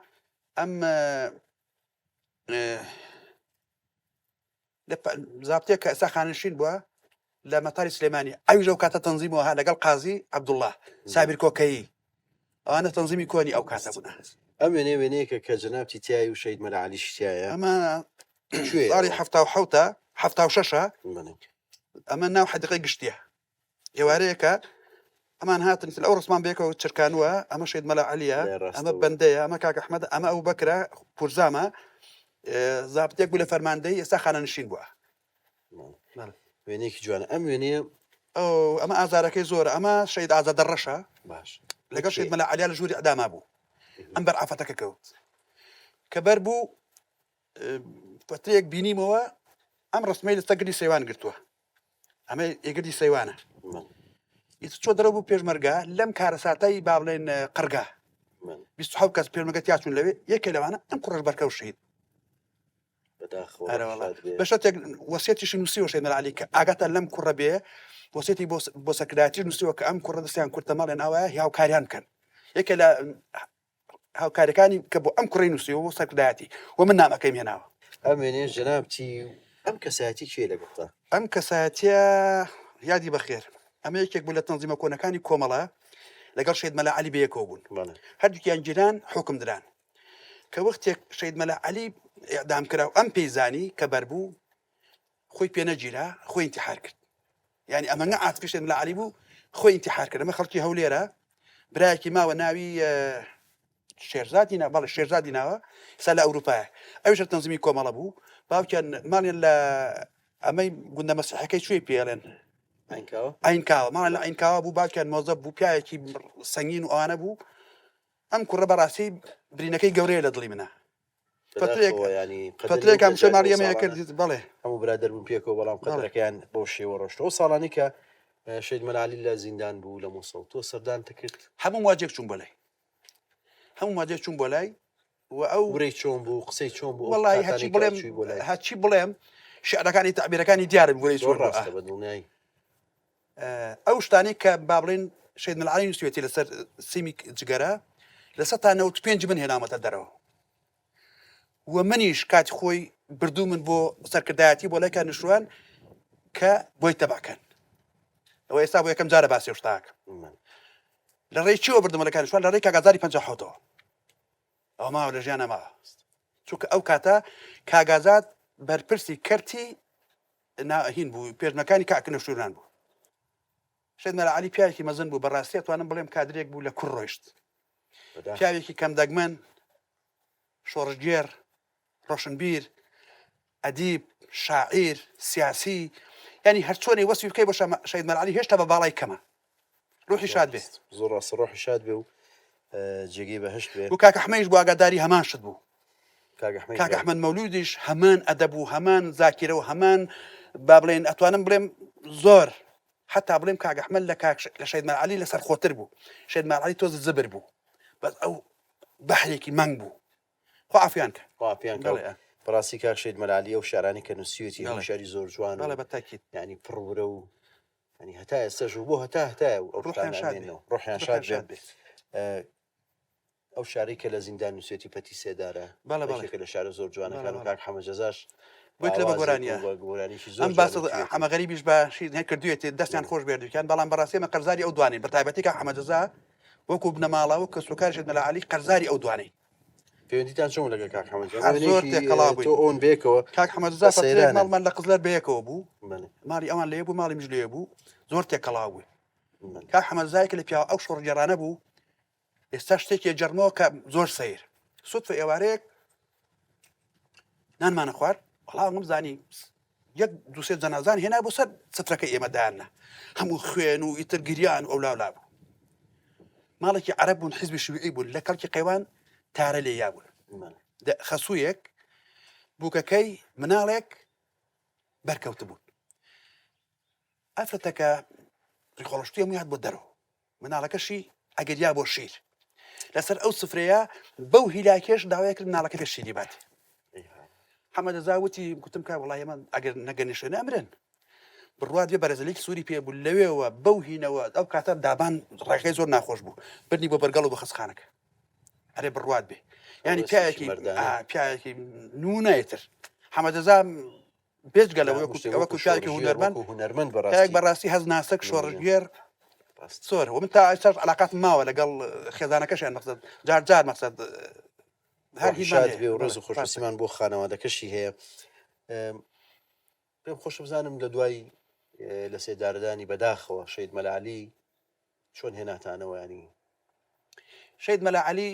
B: ئەم زابتێک کە ئێستا خانەنشین بووە لە مەتاری سلێمانی ئەویش ئەو کاتە تەنزیمەوە ها لەگەڵ قازی عەبدوڵڵا سابیر کۆکەیی ئەوانە تەنزیمی کۆنی ئەو کاتە بوون.
A: ئەم وێنەیە وێنەیەکە کە جەنابتی تیایە و شەهید مەلا عەلیشی تیایە.
B: ئەمە ساڵی 77ە 76ە ئەمە ناو حەدیقەی گشتیە ئێوارەیەکە ئەمان هاتن ئەو ڕسمان بێکەوە چرکانوە ئەمە شەید مەلا عەلیە ئەمە بەندەیە ئەمە کاک ئەحمەد ئەمە ئەو بەکرە پورزامە زابتێک بوو لە فەرماندەی ئێستا خانەنشین بووە
A: وێنەیەکی جوانە ئەم وێنەیە
B: ئەو ئەمە ئازارەکەی زۆرە ئەمە شەید ئازادە ڕەشە
A: باش
B: لەگەڵ شەید مەلا عەلیا لە ژووری ئەداما بوو ئەم بەر ئافەتەکە کەوت کە بەر بوو فترەیەک بینیمەوە ئەم ڕسمەی لەسەر گردی سەیوان گرتووە ئەمە ئێگردی سەیوانە ئیتر چۆ دەرەوە بوو پێشمەرگە لەم کارەساتای با بڵێن قڕگا 27 کەس پێشمەرگە تیا چوون لەوێ یەکێ لەوانە ئەم کوڕەش بەرکەوت شەهید بە شەرتێک وەسیەتیشی نووسیوە شەهید مەلا عەلی کە ئاگاتان لەم کوڕە بێ وەسیەتی بۆ سەرکردایەتیش نووسیوە کە ئەم کوڕە دەستیان کورتە مەڵێن ئاوایە هاوکاریان بکەن یەکێ لە هاوکارەکانی کە بۆ ئەم کوڕی نووسیوە بۆ سەرکردایەتی و من نامەکەیم هێناوە.
A: ئەم وێنەیەش جەنابتی و ئەم کەسایەتی کێیە لەگەڵتا؟
B: ئەم کەسایەتیە یادی بەخێر ئەمە یەکێک بوو لە تەنزیمە کۆنەکانی کۆمەڵە لەگەڵ شەهید مەلا عەلی بەیەکەوە بوون هەردووکیان گیران حوکم دران کە وەختێک شەهید مەلا عەلی ئیعدام کرا و ئەم پێی زانی کە بەربوو خۆی پێ نەگیرا خۆی ئینتیحار کرد یعنی ئەمە نە عاتفی شەهید مەلا عەلی بوو خۆی ئینتیحار کرد ئەمە خەڵکی هەولێرە برایەکی ماوە ناوی شێرزادی نا بەڵێ شێرزادی ناوە سا لە ئەوروپایە ئەویش لە تەنزیمی کۆمەڵە بوو باوکیان ماڵیان لە ئەمەی گوندە مەسیحەکەی کوێی پێڵێن
A: عینکاوە
B: عینکاوە ماڵیان لە عینکاوە بوو باوکیان مۆزەف بوو پیاوێکی سەنگین و ئەوانە بوو ئەم کوڕە بەڕاستی برینەکەی گەورەیە لە دڵی منە فترێک فترێک ئەم شەماڵی ئەمەیە کرد بەڵێ
A: هەموو برادەر بوون پێکەوە بەڵام قەدرەکەیان بەو شێوە ڕۆشت ئەو ساڵانی کە شەهید مەلا عەلی لە زیندان بوو لە موسڵ تۆ سەردانت کرد؟
B: هەموو مواجێک چوون بۆ لای هەموو مواجێک چوون بۆ لای و ئەو
A: ورەی چۆن بوو قسەی چۆن بوو
B: وەڵی هەرچی بڵێم هەرچی بڵێم شعرەکانی تەعبیرەکانی دیارن ورەی
A: زۆر ڕاستە بە دڵنیایی
B: ئەو شتانەی کە با بڵێن شەید مەلا عەلی نووسیوێتی لەسەر سیمی جگەرە 95% من هێنامەتە دەرەوە و منیش کاتی خۆی بردوو من بۆ سەرکردایەتی بۆ لای کانشوان کە بۆی تەبعکەن ئەوە ئێستا بۆ یەکەم جارە باسی شتاکە لە ڕێی چیەوە بردمە لە کانشوان لە ڕێی کاگازاری 57ەوە ئەوە ماوە لە ژیانە ماوە چونکە ئەو کاتە کاگازاد بەرپرسی کەرتی هین بوو پێشمەکانی کاکنەشوران بوو شەهید مەلا عەلی پیاوێکی مەزن بوو، بەڕاستی ئەتوانم بڵێم کادرێک بوو لە کور ڕۆیشت. پیاوێکی کەم دەگمەن، شۆڕشگێڕ، ڕۆشنبیر، ئەدیب، شاعیر، سیاسی، یانی هەرچۆنێ وەسفی بکەی بۆ شەهید مەلا عەلی هێشتا بە باڵای کەمە. ڕوحی شاد بێ.
A: زۆر ڕاستە ڕۆحی شاد بێ و جێگەی بەهشت بێ.
B: و کاک ئەحمەیش بۆ ئاگاداری هەمان شت بوو. کاک ئەحمەد مەولودیش هەمان ئەدەب و هەمان زاکیرە و هەمان با بڵێن ئەتوانم بڵێم زۆر حەتا بڵێم کاک ئەحمەد لە کاک لە شەهید مەلا عەلی لەسەر خۆتر بوو شەهید مەلا عەلی تۆزە زبر بوو بەس ئەو بەحرێکی مەنگ بوو خوا عەفویان کە
A: خوا عەفویان کە
B: بەڵێ.
A: بەڕاستی کاک شەهید مەلا عەلی ئەو شعرانەی کە نووسیویەتی هەموو
B: بەڵێ.
A: شعری زۆر جوان و
B: بەڵێ بە تاکید
A: یعنی پڕ ورە و یعنی هەتا ئێستاش و بۆ هەتا هەتایە و ئەو
B: ڕوحیان
A: شتانە
B: شاد بێ
A: ئەمێننەوە ڕۆحیان
B: ڕوحیان
A: شاد
B: شاد
A: بێ
B: بێ
A: ئە، ئەو شارەی کە لە زیندان نووسێتی پەتی سێدارە
B: بەڵێ بەڵێ
A: یەکێکە لە شارە زۆر
B: بەڵێ
A: جوانەکان و
B: بەڵێ
A: کاک حەمە جەزاش بە
B: بۆی لە بە
A: ئاوازێک و
B: گۆرانیە
A: بە گۆرانیی زۆر
B: ئەم
A: جوان
B: باسە
A: وتویەتی.
B: حەمە غەریبیش بە شیر هەر کردوویەتی دەستیان
A: بەڵێ.
B: خۆش بێردووکیان بەڵام بەڕاستی ئێمە قەرزاری ئەو دوانەین بە تایبەتی کاک حەمە جەزا وەکو بنەماڵە وەک کەسوکاری شێخ مەلا عەلی قەرزاری ئەو دوانەین.
A: پەیوەندیتان چۆن لەگەڵ کاک حەمە جەزا؟
B: هەر زۆر
A: وێنەیەکی
B: تێکەڵاو
A: تۆ
B: بووین.
A: ئەون بەیەکەوە
B: کاک حەمە جەزا
A: بە
B: فەترەیەک
A: سەیرانە.
B: ماڵمان لە قزلەر بەیەکەوە بوو
A: بەڵێ.
B: ماڵی ئەوان لێ بوو ماڵی منیش لێ بوو زۆر تێکەڵاو بووین.
A: بەڵێ.
B: کاک حەمە جەزا یەکێ لە پیاوە ئەو شۆڕگێڕانە بوو ئێستا شتێکی ئەگێڕمەوە کە زۆر سەیر سوتفە ئێوارەیەک نانمانە خوارد وەڵا ئەوم زانی یەک دووسێ جەنازان هێنا بۆ سەر سفرەکەی ئێمە دایاننا هەموو خوێن و ئیتر گریان و ئەولاولا بوو ماڵێکی عەرەب بوون حیزبی شیوعی بوون لە کەڵکی قەیوان تارە لێ یابوون خەسوویەک بووکەکەی مناڵێک بەرکەوتبوون ئافرەتەکە ڕیخۆڵەشتوی هەمووی هات بۆ دەرەوە مناڵەکەشی ئەگریا بۆ شیر لەسەر ئەو سفرەیە بەو هیلاکێش داوای کرد مناڵەکە پێ شیری بات حەمە دەزا وتی گوتم کا وڵی ئەمە ئەگەر نەگەنە شوێنە ئەمرن بڕوات بێ بەرەزەلێکی سووری پێ بوو لەوێوە بەو هینەوە ئەو کاتە دابان ڕێگەی زۆر ناخۆش بوو بردنی بۆ بەرگەڵ و بە خەسخانەکە ئەرێ بڕوات بێ ینی پیاوێکی پیاوێکی نمونایتر حەمە دەزا بێجگە لەوەی وەکو وەکو پیاوێکی هونەرمەند
A: هونەرمەند
B: پیاوێک بەڕاستی هەست ناسک شۆڕشگێر زۆر و من تا ئێستاش علاقاتم ماوە لەگەڵ خێزانەکەشیان مەقسەد جار جار مەقسەد
A: هەر هیچ بێ و ڕێز و خۆشویستیمان بۆ خانەوادەکەشی هەیە پێم خۆشە بزانم لە دوای لە سێدارەدانی بەداخەوە شەید مەلالی چۆن هێناتانەوە ینی؟
B: شەهید مەلا عەلی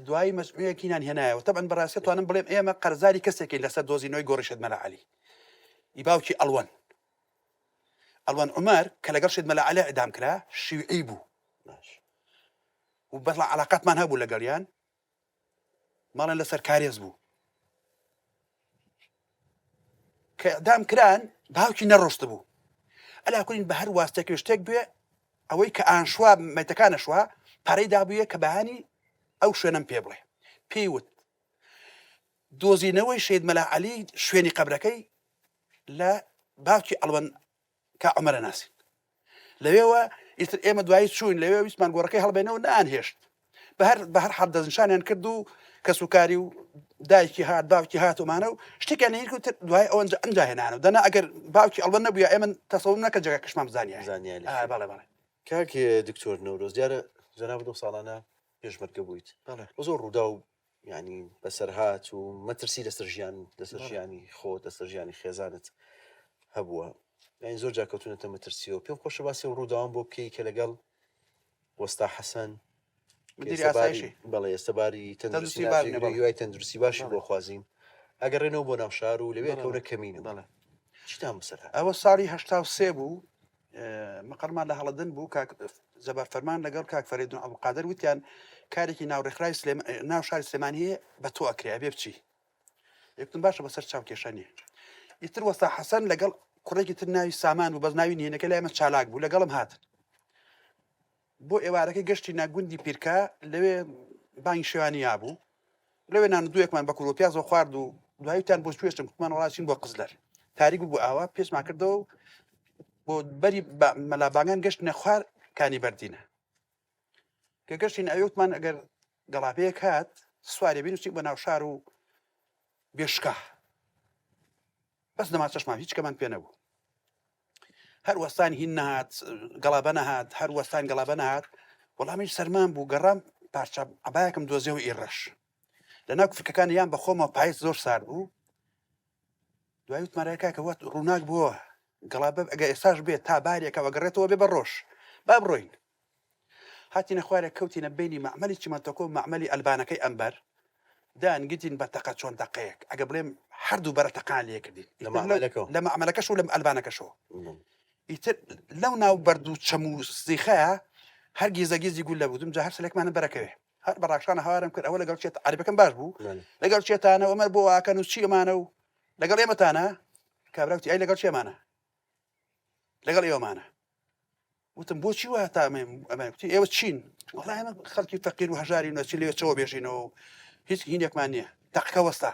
B: دوایی مەجموعەیەکی نان هێنایەوە تەبعەن بەڕاستی توانم بڵێم ئێمە قەرزاری کەسێکین لەسەر دۆزینەوەی گۆڕی شەهید مەلا عەلی ی باوکی ئەڵوەن ئەڵوەن عومەر کە لەگەڵ شەهید مەلا عەلی ئیعدام کرا شیوعی بوو و بەڵام علاقاتمان هەبوو لەگەڵیان ماڵیان لەسەر کارێز بوو کە ئیعدام کران باوکی نەڕۆشت بوو ئەلاکولین بە هەر واستێک شتێک بێ ئەوەی کە ئانشوا مەتەکانە شوە پارەی دابوویە کە بەهانی ئەو شوێنم پێ بڵێ پێی وت دۆزینەوەی شەید مەلا عەلی شوێنی قەبرەکەی لە باوکی ئەڵوەن کا عومەرە ناسین لەوێوە ئیتر ئێمە دوایی چوین لەوێ ویستمان گۆڕەکەی هەڵبێنەوە نان هێشت بە هەر بە هەر حاڵ دەستنیشانیان کرد و کەسوکاری و دایکی هات باوکی هات ومانە و شتێکیان نەهێن کرد دوای ئەوەنجا ئەنجا هێنانەوە دەنا ئەگەر باوکی ئەڵبەت نەبووە ئێمە تەسەور نەکە جێگاکەشمان بزانیایە
A: زانیاری
B: آه، بەڵێ بەڵێ
A: کاک دکتۆر نەورۆز دیارە جەنابت ئەو ساڵانە پێشمەرگە بوویت
B: بەڵێ
A: و زۆر ڕووداو یعنی بەسەرهات و مەترسی لەسەر ژیان لەسەر
B: بەڵێ.
A: ژیانی خۆت لەسەر ژیانی خێزانت هەبووە یعنی زۆر جار کەوتونەتە مەترسیەوە پێم خۆشە باسی ئەو ڕووداوان بۆ بکەی کە لەگەڵ وەستا حەسەن
B: مدیری ئاسایشی
A: بەڵێ ئێستا باری تەندروستی
B: تەندروستی باش نییە،
A: ناجێگرە
B: بەڵێ.
A: هیوای تەندروستی باشی
B: بەڵێ.
A: بۆ خوازین ئەگەڕێنەوە بۆ ناو شار و لەوێ
B: بەڵێ،
A: کەونە
B: بەڵێ.
A: کەمینەوە
B: بەڵێ
A: چیتان بەسەر هات
B: ئەوە ساڵی 83 بوو مقەرمان لە هەڵەدن بوو کاک جەبار فەرمان لەگەڵ کاک فەرەیدون عەبدولقادر وتیان کارێکی ناو ڕێکخراوی سلێم ناو شاری سلێمانی هەیە بە تۆ ئەکرێ ئەبێ بچی یەکتم باشە بەسەر چاو کێشە نییە ئیتر وەستا حەسەن لەگەڵ کوڕێکی تر ناوی سامان بوو بەس ناوی نهێنەکە لای من چالاک بوو لەگەڵم هاتن بۆ ئێوارەکەی گەشتی نا گوندی پیرکا لەوێ بانگی شێوانی یابوو لەوێ نان و دوویەکمان بە کورو پیازەوە خوارد و دواییتان بۆ کوێشتم کوتمان وڵا چین بۆ قزلەر تاریک بوو ئاوا پێچمان کردەوە و بۆ بەری مەلابانگان گەشت نەخوار کانی بەردینە. کە گەشتین ئەوێ وتمان ئەگەر گەڵابەیەک هات سوارێ بین و بە ناو شار و بێشکا بەس نەماچەشمان هیچ کەمان پێ نەبوو هەر وەستان هین نەهات گەڵابە نەهات هەر وەستان گەڵابە نەهات وەڵامی سەرمان بوو گەڕام پارچە عبایەکم دۆزیەوە ئی ڕەش لە ناو کفرکەکان یان بەخۆمەوە پایز زۆر سارد بوو دوای وتمان ئەرێ کاکە وەت ڕووناک بووە گەڵابە ئەگە ئێستاش بێت تا بارێکەوە گەڕێتەوە بێ بە ڕۆژ با بڕۆین هاتینە خوارێ کەوتینە بینی مەعمەلی چیمەنتۆکە و مەعمەلی ئەلبانەکەی ئەمبەر دان گتین بە تەقە چۆن تەقەیەک ئەگە بڵێم هەردوو بەرە تەقان لێ کردین
A: لە مەعمەلەکەوە
B: لە مەعمەلەکەش و لە ئەلبانەکەشەوە ئیتر لەو ناو بەرد و چەم و سیخەیە هەر گیزەگیزی گول لە بوو جا هەر سلێکمانە بەرەکەوێ هەر بە ڕاکشانە هاوارم کرد ئەوە لەگەڵ چێت عەرەبەکەم باش بوو لەگەڵ چێتانە ئەمە بۆ ئاکەن و چی ئەمانە و لەگەڵ ئێمەتانە کابرا وتی ئەی لەگەڵ چێمانە لەگەڵ ئێوەمانە وتم بۆچی وا تا ئەمە وتی ئێوە چین وەڵا ئێمە خەڵکی فەقیر و هەژاری نەچی لێ چەوە بێژینەوە و هیچ هینێکمان نییە تەقکە وەستا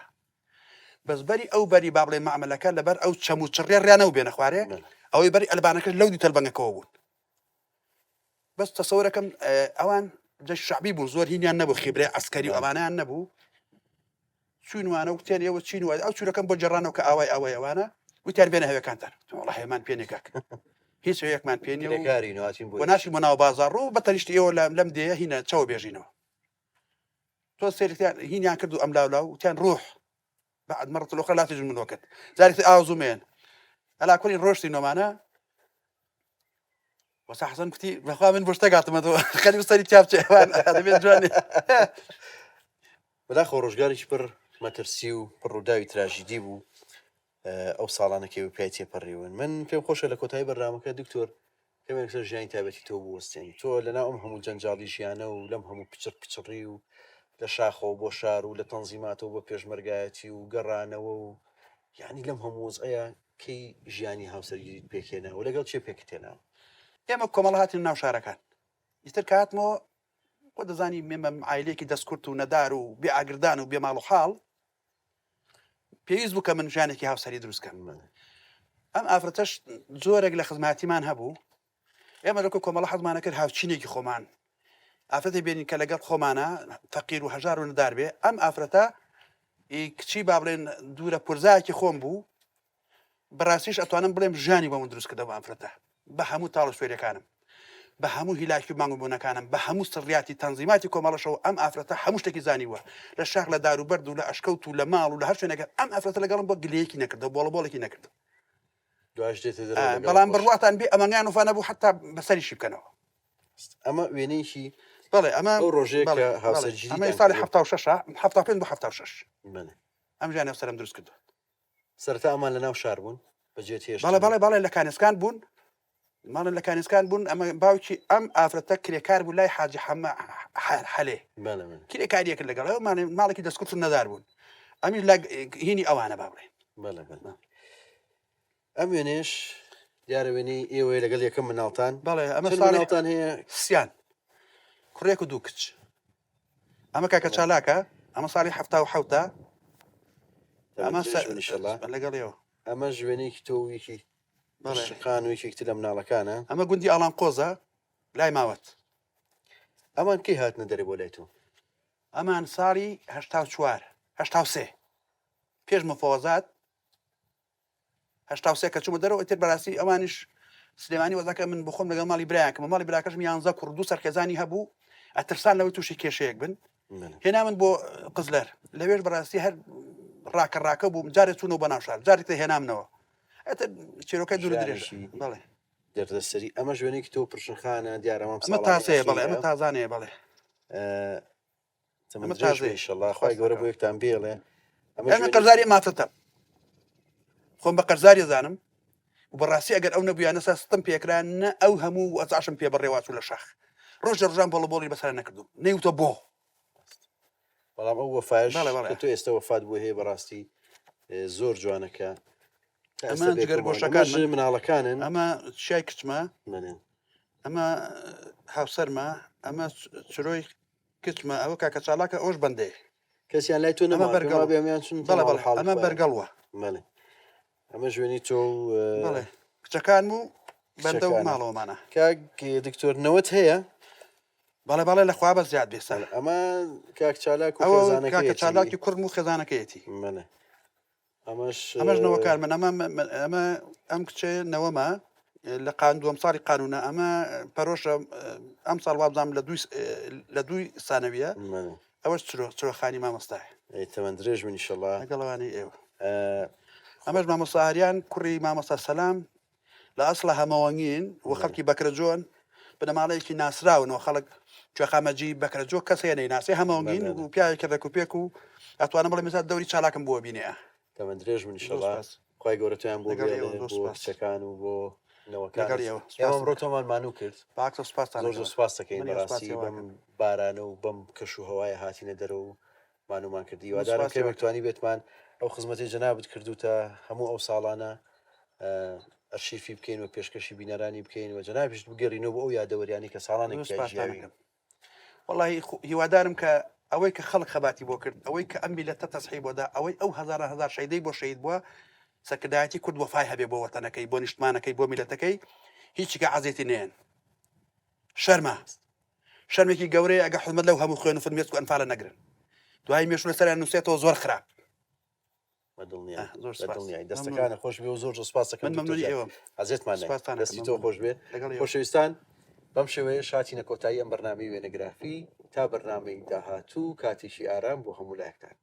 B: بەس بەری ئەو بەری با بڵێ مەعمەلەکە لەبەر ئەو چەم و چڕێ ڕیانەوە بێنە خوارێ ئەوەی بەری ئەلبانەکەش لەو دی تەلبەنگەکەەوە بوون بەس تەسەورەکەم ئەوان جەش شعبی بوون زۆر هینیان نەبوو خیبرەی عسکەری و ئەمانیان نەبوو چوین وانە وتیان ئێوە چین وای ئەو چورەکەم بۆ جێڕانەوە کە ئاوای ئاوای ئەوانە وتیان بێنە هەوێکانتان وەڵا هەوێمان پێ نییە کاک هیچ هەوێکمان پێ نییە و
A: کرێکاری نواتین بۆ
B: و ناشین بۆ ناو بازاڕ و بە تەنیشتی ئێوە لە- لەم دێیە هینە چەوە بێژینەوە تۆ سەیرتیان هینیان کرد و ئەم لاولا و وتیان ڕوح بعد مرة الأخرى لا تجد من وقت جارێکی ئاوزوو مێن ئەلا کوڕی ڕۆشتی نۆمانە وەسا حەسەن کوتی بەخوا من بۆ شتێک هاتمەتەوە خەریب سەری تیا بچێ ئەوان دەبێت جوانێ
A: بەداخەوە ڕۆژگارێکی پڕ مەترسی و پڕ ڕووداوی تراژیدی بوو ئەو ساڵانە کە ئێوە پیای تێپەڕیون من پێم خۆشە لە کۆتایی بەرنامەکە دکتۆر کەمێک سەر ژیانی تایبەتی تۆ بوەستێن تۆ لەناو ئەم هەموو جەنجاڵی ژیانە و لەم هەموو پچڕ پچڕی و لە شاخەوە بۆ شار و لە تەنزیماتەوە بۆ پێشمەرگایەتی و گەڕانەوە و یعنی لەم هەموو وەزعەیە کەی ژیانی هاوسەرگیریت پێکهێنا و لەگەڵ کێ پێکت هێنا؟
B: ئێمە کۆمەڵ هاتینە ناو شارەکان ئیتر کە هاتمەوە خۆ دەزانی مێمە عایلەیەکی دەستکورت و نەدار و بێ ئاگردان و بێ ماڵ و حاڵ پێویست بوو کە من ژیانێکی هاوسەری دروست کەم ئەم ئافرەتەش زۆرێک لە خزماتیمان هەبوو ئێمە لەکو کۆمەڵە حەزمانە کرد هاوچینێکی خۆمان ئافرەتی بێنین کە لەگەڵ خۆمانە فەقیر و هەژار و ندار بێ ئەم ئافرەتە کچی با بڵێن دوورە پرزایەکی خۆم بوو بەڕاستیش ئەتوانم بڵێم ژیانی بۆ من دروست کردەوە ئافرەتە بە هەموو تاڵ و سوێریەکانم بە هەموو هیلاکی و مانگوبوونەکانم بە هەموو سڕیاتی تەنزیماتی کۆمەڵەشەوە ئەم ئافرەتە هەموو شتێکی زانیوە لە شاخ لە دار و بەرد و لە ئەشکەوت و لە ماڵ و لە هەر شوێنێک ئەم ئافرەتە لەگەڵم بۆ گلەیەکی نەکردەوە بۆڵە بۆڵێکی نەکردەوە
A: دواش دێتە دەرەوە لەگەڵ
B: بەڵام
A: خۆش.
B: بڕواتان بێ ئەمەنگان وفا نەبوو حتا بەسەریشی بکەنەوە
A: ئەمە وێنەیەکی
B: بەڵێ ئەمە
A: ئەو ڕۆژەیە
B: بەڵێ،
A: کە
B: بەڵێ.
A: هاوسەرگیریتان
B: ئەمە ساڵی
A: کردووە.
B: 76 75 بۆ 76
A: بەڵێ.
B: ئەم ژیانی هاوسەرم دروست کردووە
A: سەرەتا ئەمان لە ناو شار بوون بەجێت هێشتن؟
B: بەڵێ بەڵێ بەڵێ لە کانێسکان بوون ماڵن لە کانێسکان بوون ئەمە باوکی ئەم ئافرەتە کرێکار بوو لای حاجی حەمە حەلێ
A: بەڵێ بەڵێ.
B: کرێکاریەکە لەگەڵ ئەو ماڵێ- ماڵێکی دەستکورت و نەدار بوون ئەمیش لە هینی ئەوانە با بڵێن
A: بەڵێ بەڵێ. ئەم وێنەیەش دیارە وێنەی ئێوەیە لەگەڵ یەکەم مناڵتان
B: بەڵێ ئەمە
A: چەند
B: ساڵی
A: مناڵتان هەیە؟
B: سیان کوڕێک و دوو کچ ئەمە کاکە چالاکە ئەمە ساڵی حەفتا و حەوتە ئەمە
A: تەمەن درێژ بن ئیشەڵا.
B: لەگەڵیەوە
A: ئەمەش وێنەیەکی تۆ و یەکی
B: بەڵێ.
A: شقان و یەکێکی تر لە مناڵەکانە.
B: ئەمە گوندی ئاڵان قۆزە لای ماوەت.
A: ئەمان کەی هاتنە دەرێ بۆ لای تۆ؟
B: ئەمان ساڵی 84 83 پێش مفەوەزات 83 کە چوومە دەرەوە ئیتر بەراستی ئەوانیش سلێمانی وەزاکە من بخۆم لەگەڵ ماڵی برایانکەم ماڵی براکەشم یانزە کوڕ دوو سەرخێزانی هەبوو ئەترسان لەوەی تووشی کێشەیەک بن هێنا من بۆ قزلەر لەوێش بەڕاستی هەر ڕاکە ڕاکە بووم جارێ چوونەوە بە ناو شار جارێک تر هێنامنەوە ئەتر چیرۆکە دوور و درێژ بەڵێ
A: دەردەسەری ئەمە ژوێنێکی تۆ پرشنخانە دیارە مام
B: ئەمە تازەیە بەڵێ ئەمە تازانەیە بەڵێ
A: ئەمە تازەیە ئیشەڵا خوای گەورە بۆ یەکتان بێڵێ
B: ئەمە قەرزاری مافەتە خۆم بە قەرزاری زانم و بەڕاستی ئەگەر ئەو نەبوویانە سا ستم پێکرا نە ئەو هەموو ئەزاشم پێ بەڕێواچوو لە شاخ ڕۆژ لە ڕژان بۆڵە بۆڵی بەسەر نەکردو نەیوتە بۆ
A: بەڵام ئەو وەفاش کە تۆ ئێستا وەفات بۆ هەیە بەڕاستی زۆر جوانەکە
B: ئەمە جگەر گۆشەکان
A: مناڵەکانن
B: ئەمە چیای کچمە ئەمە هاوسەرمە ئەمە چرۆی کچمە ئەوە کاکە چالاکە ئەوش بەندەیە.
A: کەسیان لای تۆ نەما
B: بەرگەڵ
A: بێمیان چون
B: بەڵێ بەڵێ ئەمە بەرگەڵوە
A: بەڵێ ئەمە ژوێنی تۆ و
B: بەڵێ کچەکانم و بەندە و ماڵەوەمانە
A: کاک دکتۆر نەوەت هەیە؟
B: بەڵێ بەڵێ لە خوا بە زیاد بێ سەر.
A: ئەمە کاک چالاک و
B: ئەوە
A: خێزانەکەیەتی.
B: کاکە چالاکی کوڕم و خێزانەکەیەتی.
A: بەڵێ. ئەمەش
B: ئەمەش نەوەکان من ئەمە ئەمە ئەم کچێ نەوەمە لە قان دووەم ساڵی قانونە ئەمە پەرۆشە ئەم ساڵ وابزانام لە دووی لە دووی سانەویە
A: بەڵێ.
B: ئەوەش چرۆ چرۆخانی مامۆستایە.
A: ئەی تەمەن درێژ بن ئیشەڵا.
B: لەگەڵ ئەوانەی ئێوە. ئەمەش مامۆستا ئاریان کوڕی مامۆستا سەلام لە ئەسڵا هەمەوەنگین و خەڵکی بەکرەجۆن، بنەماڵەیەکی ناسراون و خەڵک کوێخا مەجید بەکرەجۆ کەس هەیە نەیناسێ، هەمەوەنگین و پیاوێکی ڕێکوپێک و ئەتوانم بڵێم ئێستا دەوری چالاکم بۆ بینێ.
A: تەمەن درێژ بن ئیشەڵا خوای گەورە تۆیان بۆ بێڵێ بۆ کچەکان و بۆ نەوەکان. ئێمە ئەمڕۆ تۆمان مانوو کرد.
B: پاکە سوپاستان
A: زۆر زۆر سوپاس دەکەین بەڕاستی بەم بارانە و بەم کەش و هەوایە هاتینە دەرەوە و مانوومان کرد. هیوادارم کەمێک توانی بێتمان ئەو خزمەتەی جەنابت کردوتە هەموو ئەو ساڵانە ئەرشیفی بکەین و پێشکەشی بینەرانی بکەین و جەنابیشت بگەڕینەوە بۆ ئەو یادەوەریانی کە ساڵانێک ژیاوین.
B: وەڵاهی هیوادارم کە ئەوەی کە خەڵک خەباتی بۆ کرد ئەوەی کە ئەم میلەتە تەزحی بۆدا ئەوەی ئەو هەزاران هەزار شەیدەی بۆ شەهید بووە سەرکردایەتی کورد وەفای هەبێ بۆ وەتەنەکەی بۆ نیشتمانەکەی بۆ میلەتەکەی هیچیکە عەزێتی نێن شەرمە شەرمێکی گەورەیە ئەگە حرمەت لەو هەموو خوێن و فرمێسک و ئەنفالە نەگرن دوای مێشوو لەسەریان نووسێتەوە زۆر خراپ
A: دڵنیای دەستەکانە خۆش بێ و زۆر زۆر سپاس دەکەم ممنونی ئێوەم ئەزێتمان دەستی تۆ خۆش بێ خۆشەویستان بەم شێوەیە شاتینە کۆتایی ئەم بەرنامەی وێنەگرافی تا بەرنامەی داهاتوو کاتێکی ئارام بۆ هەموو لایەکتان.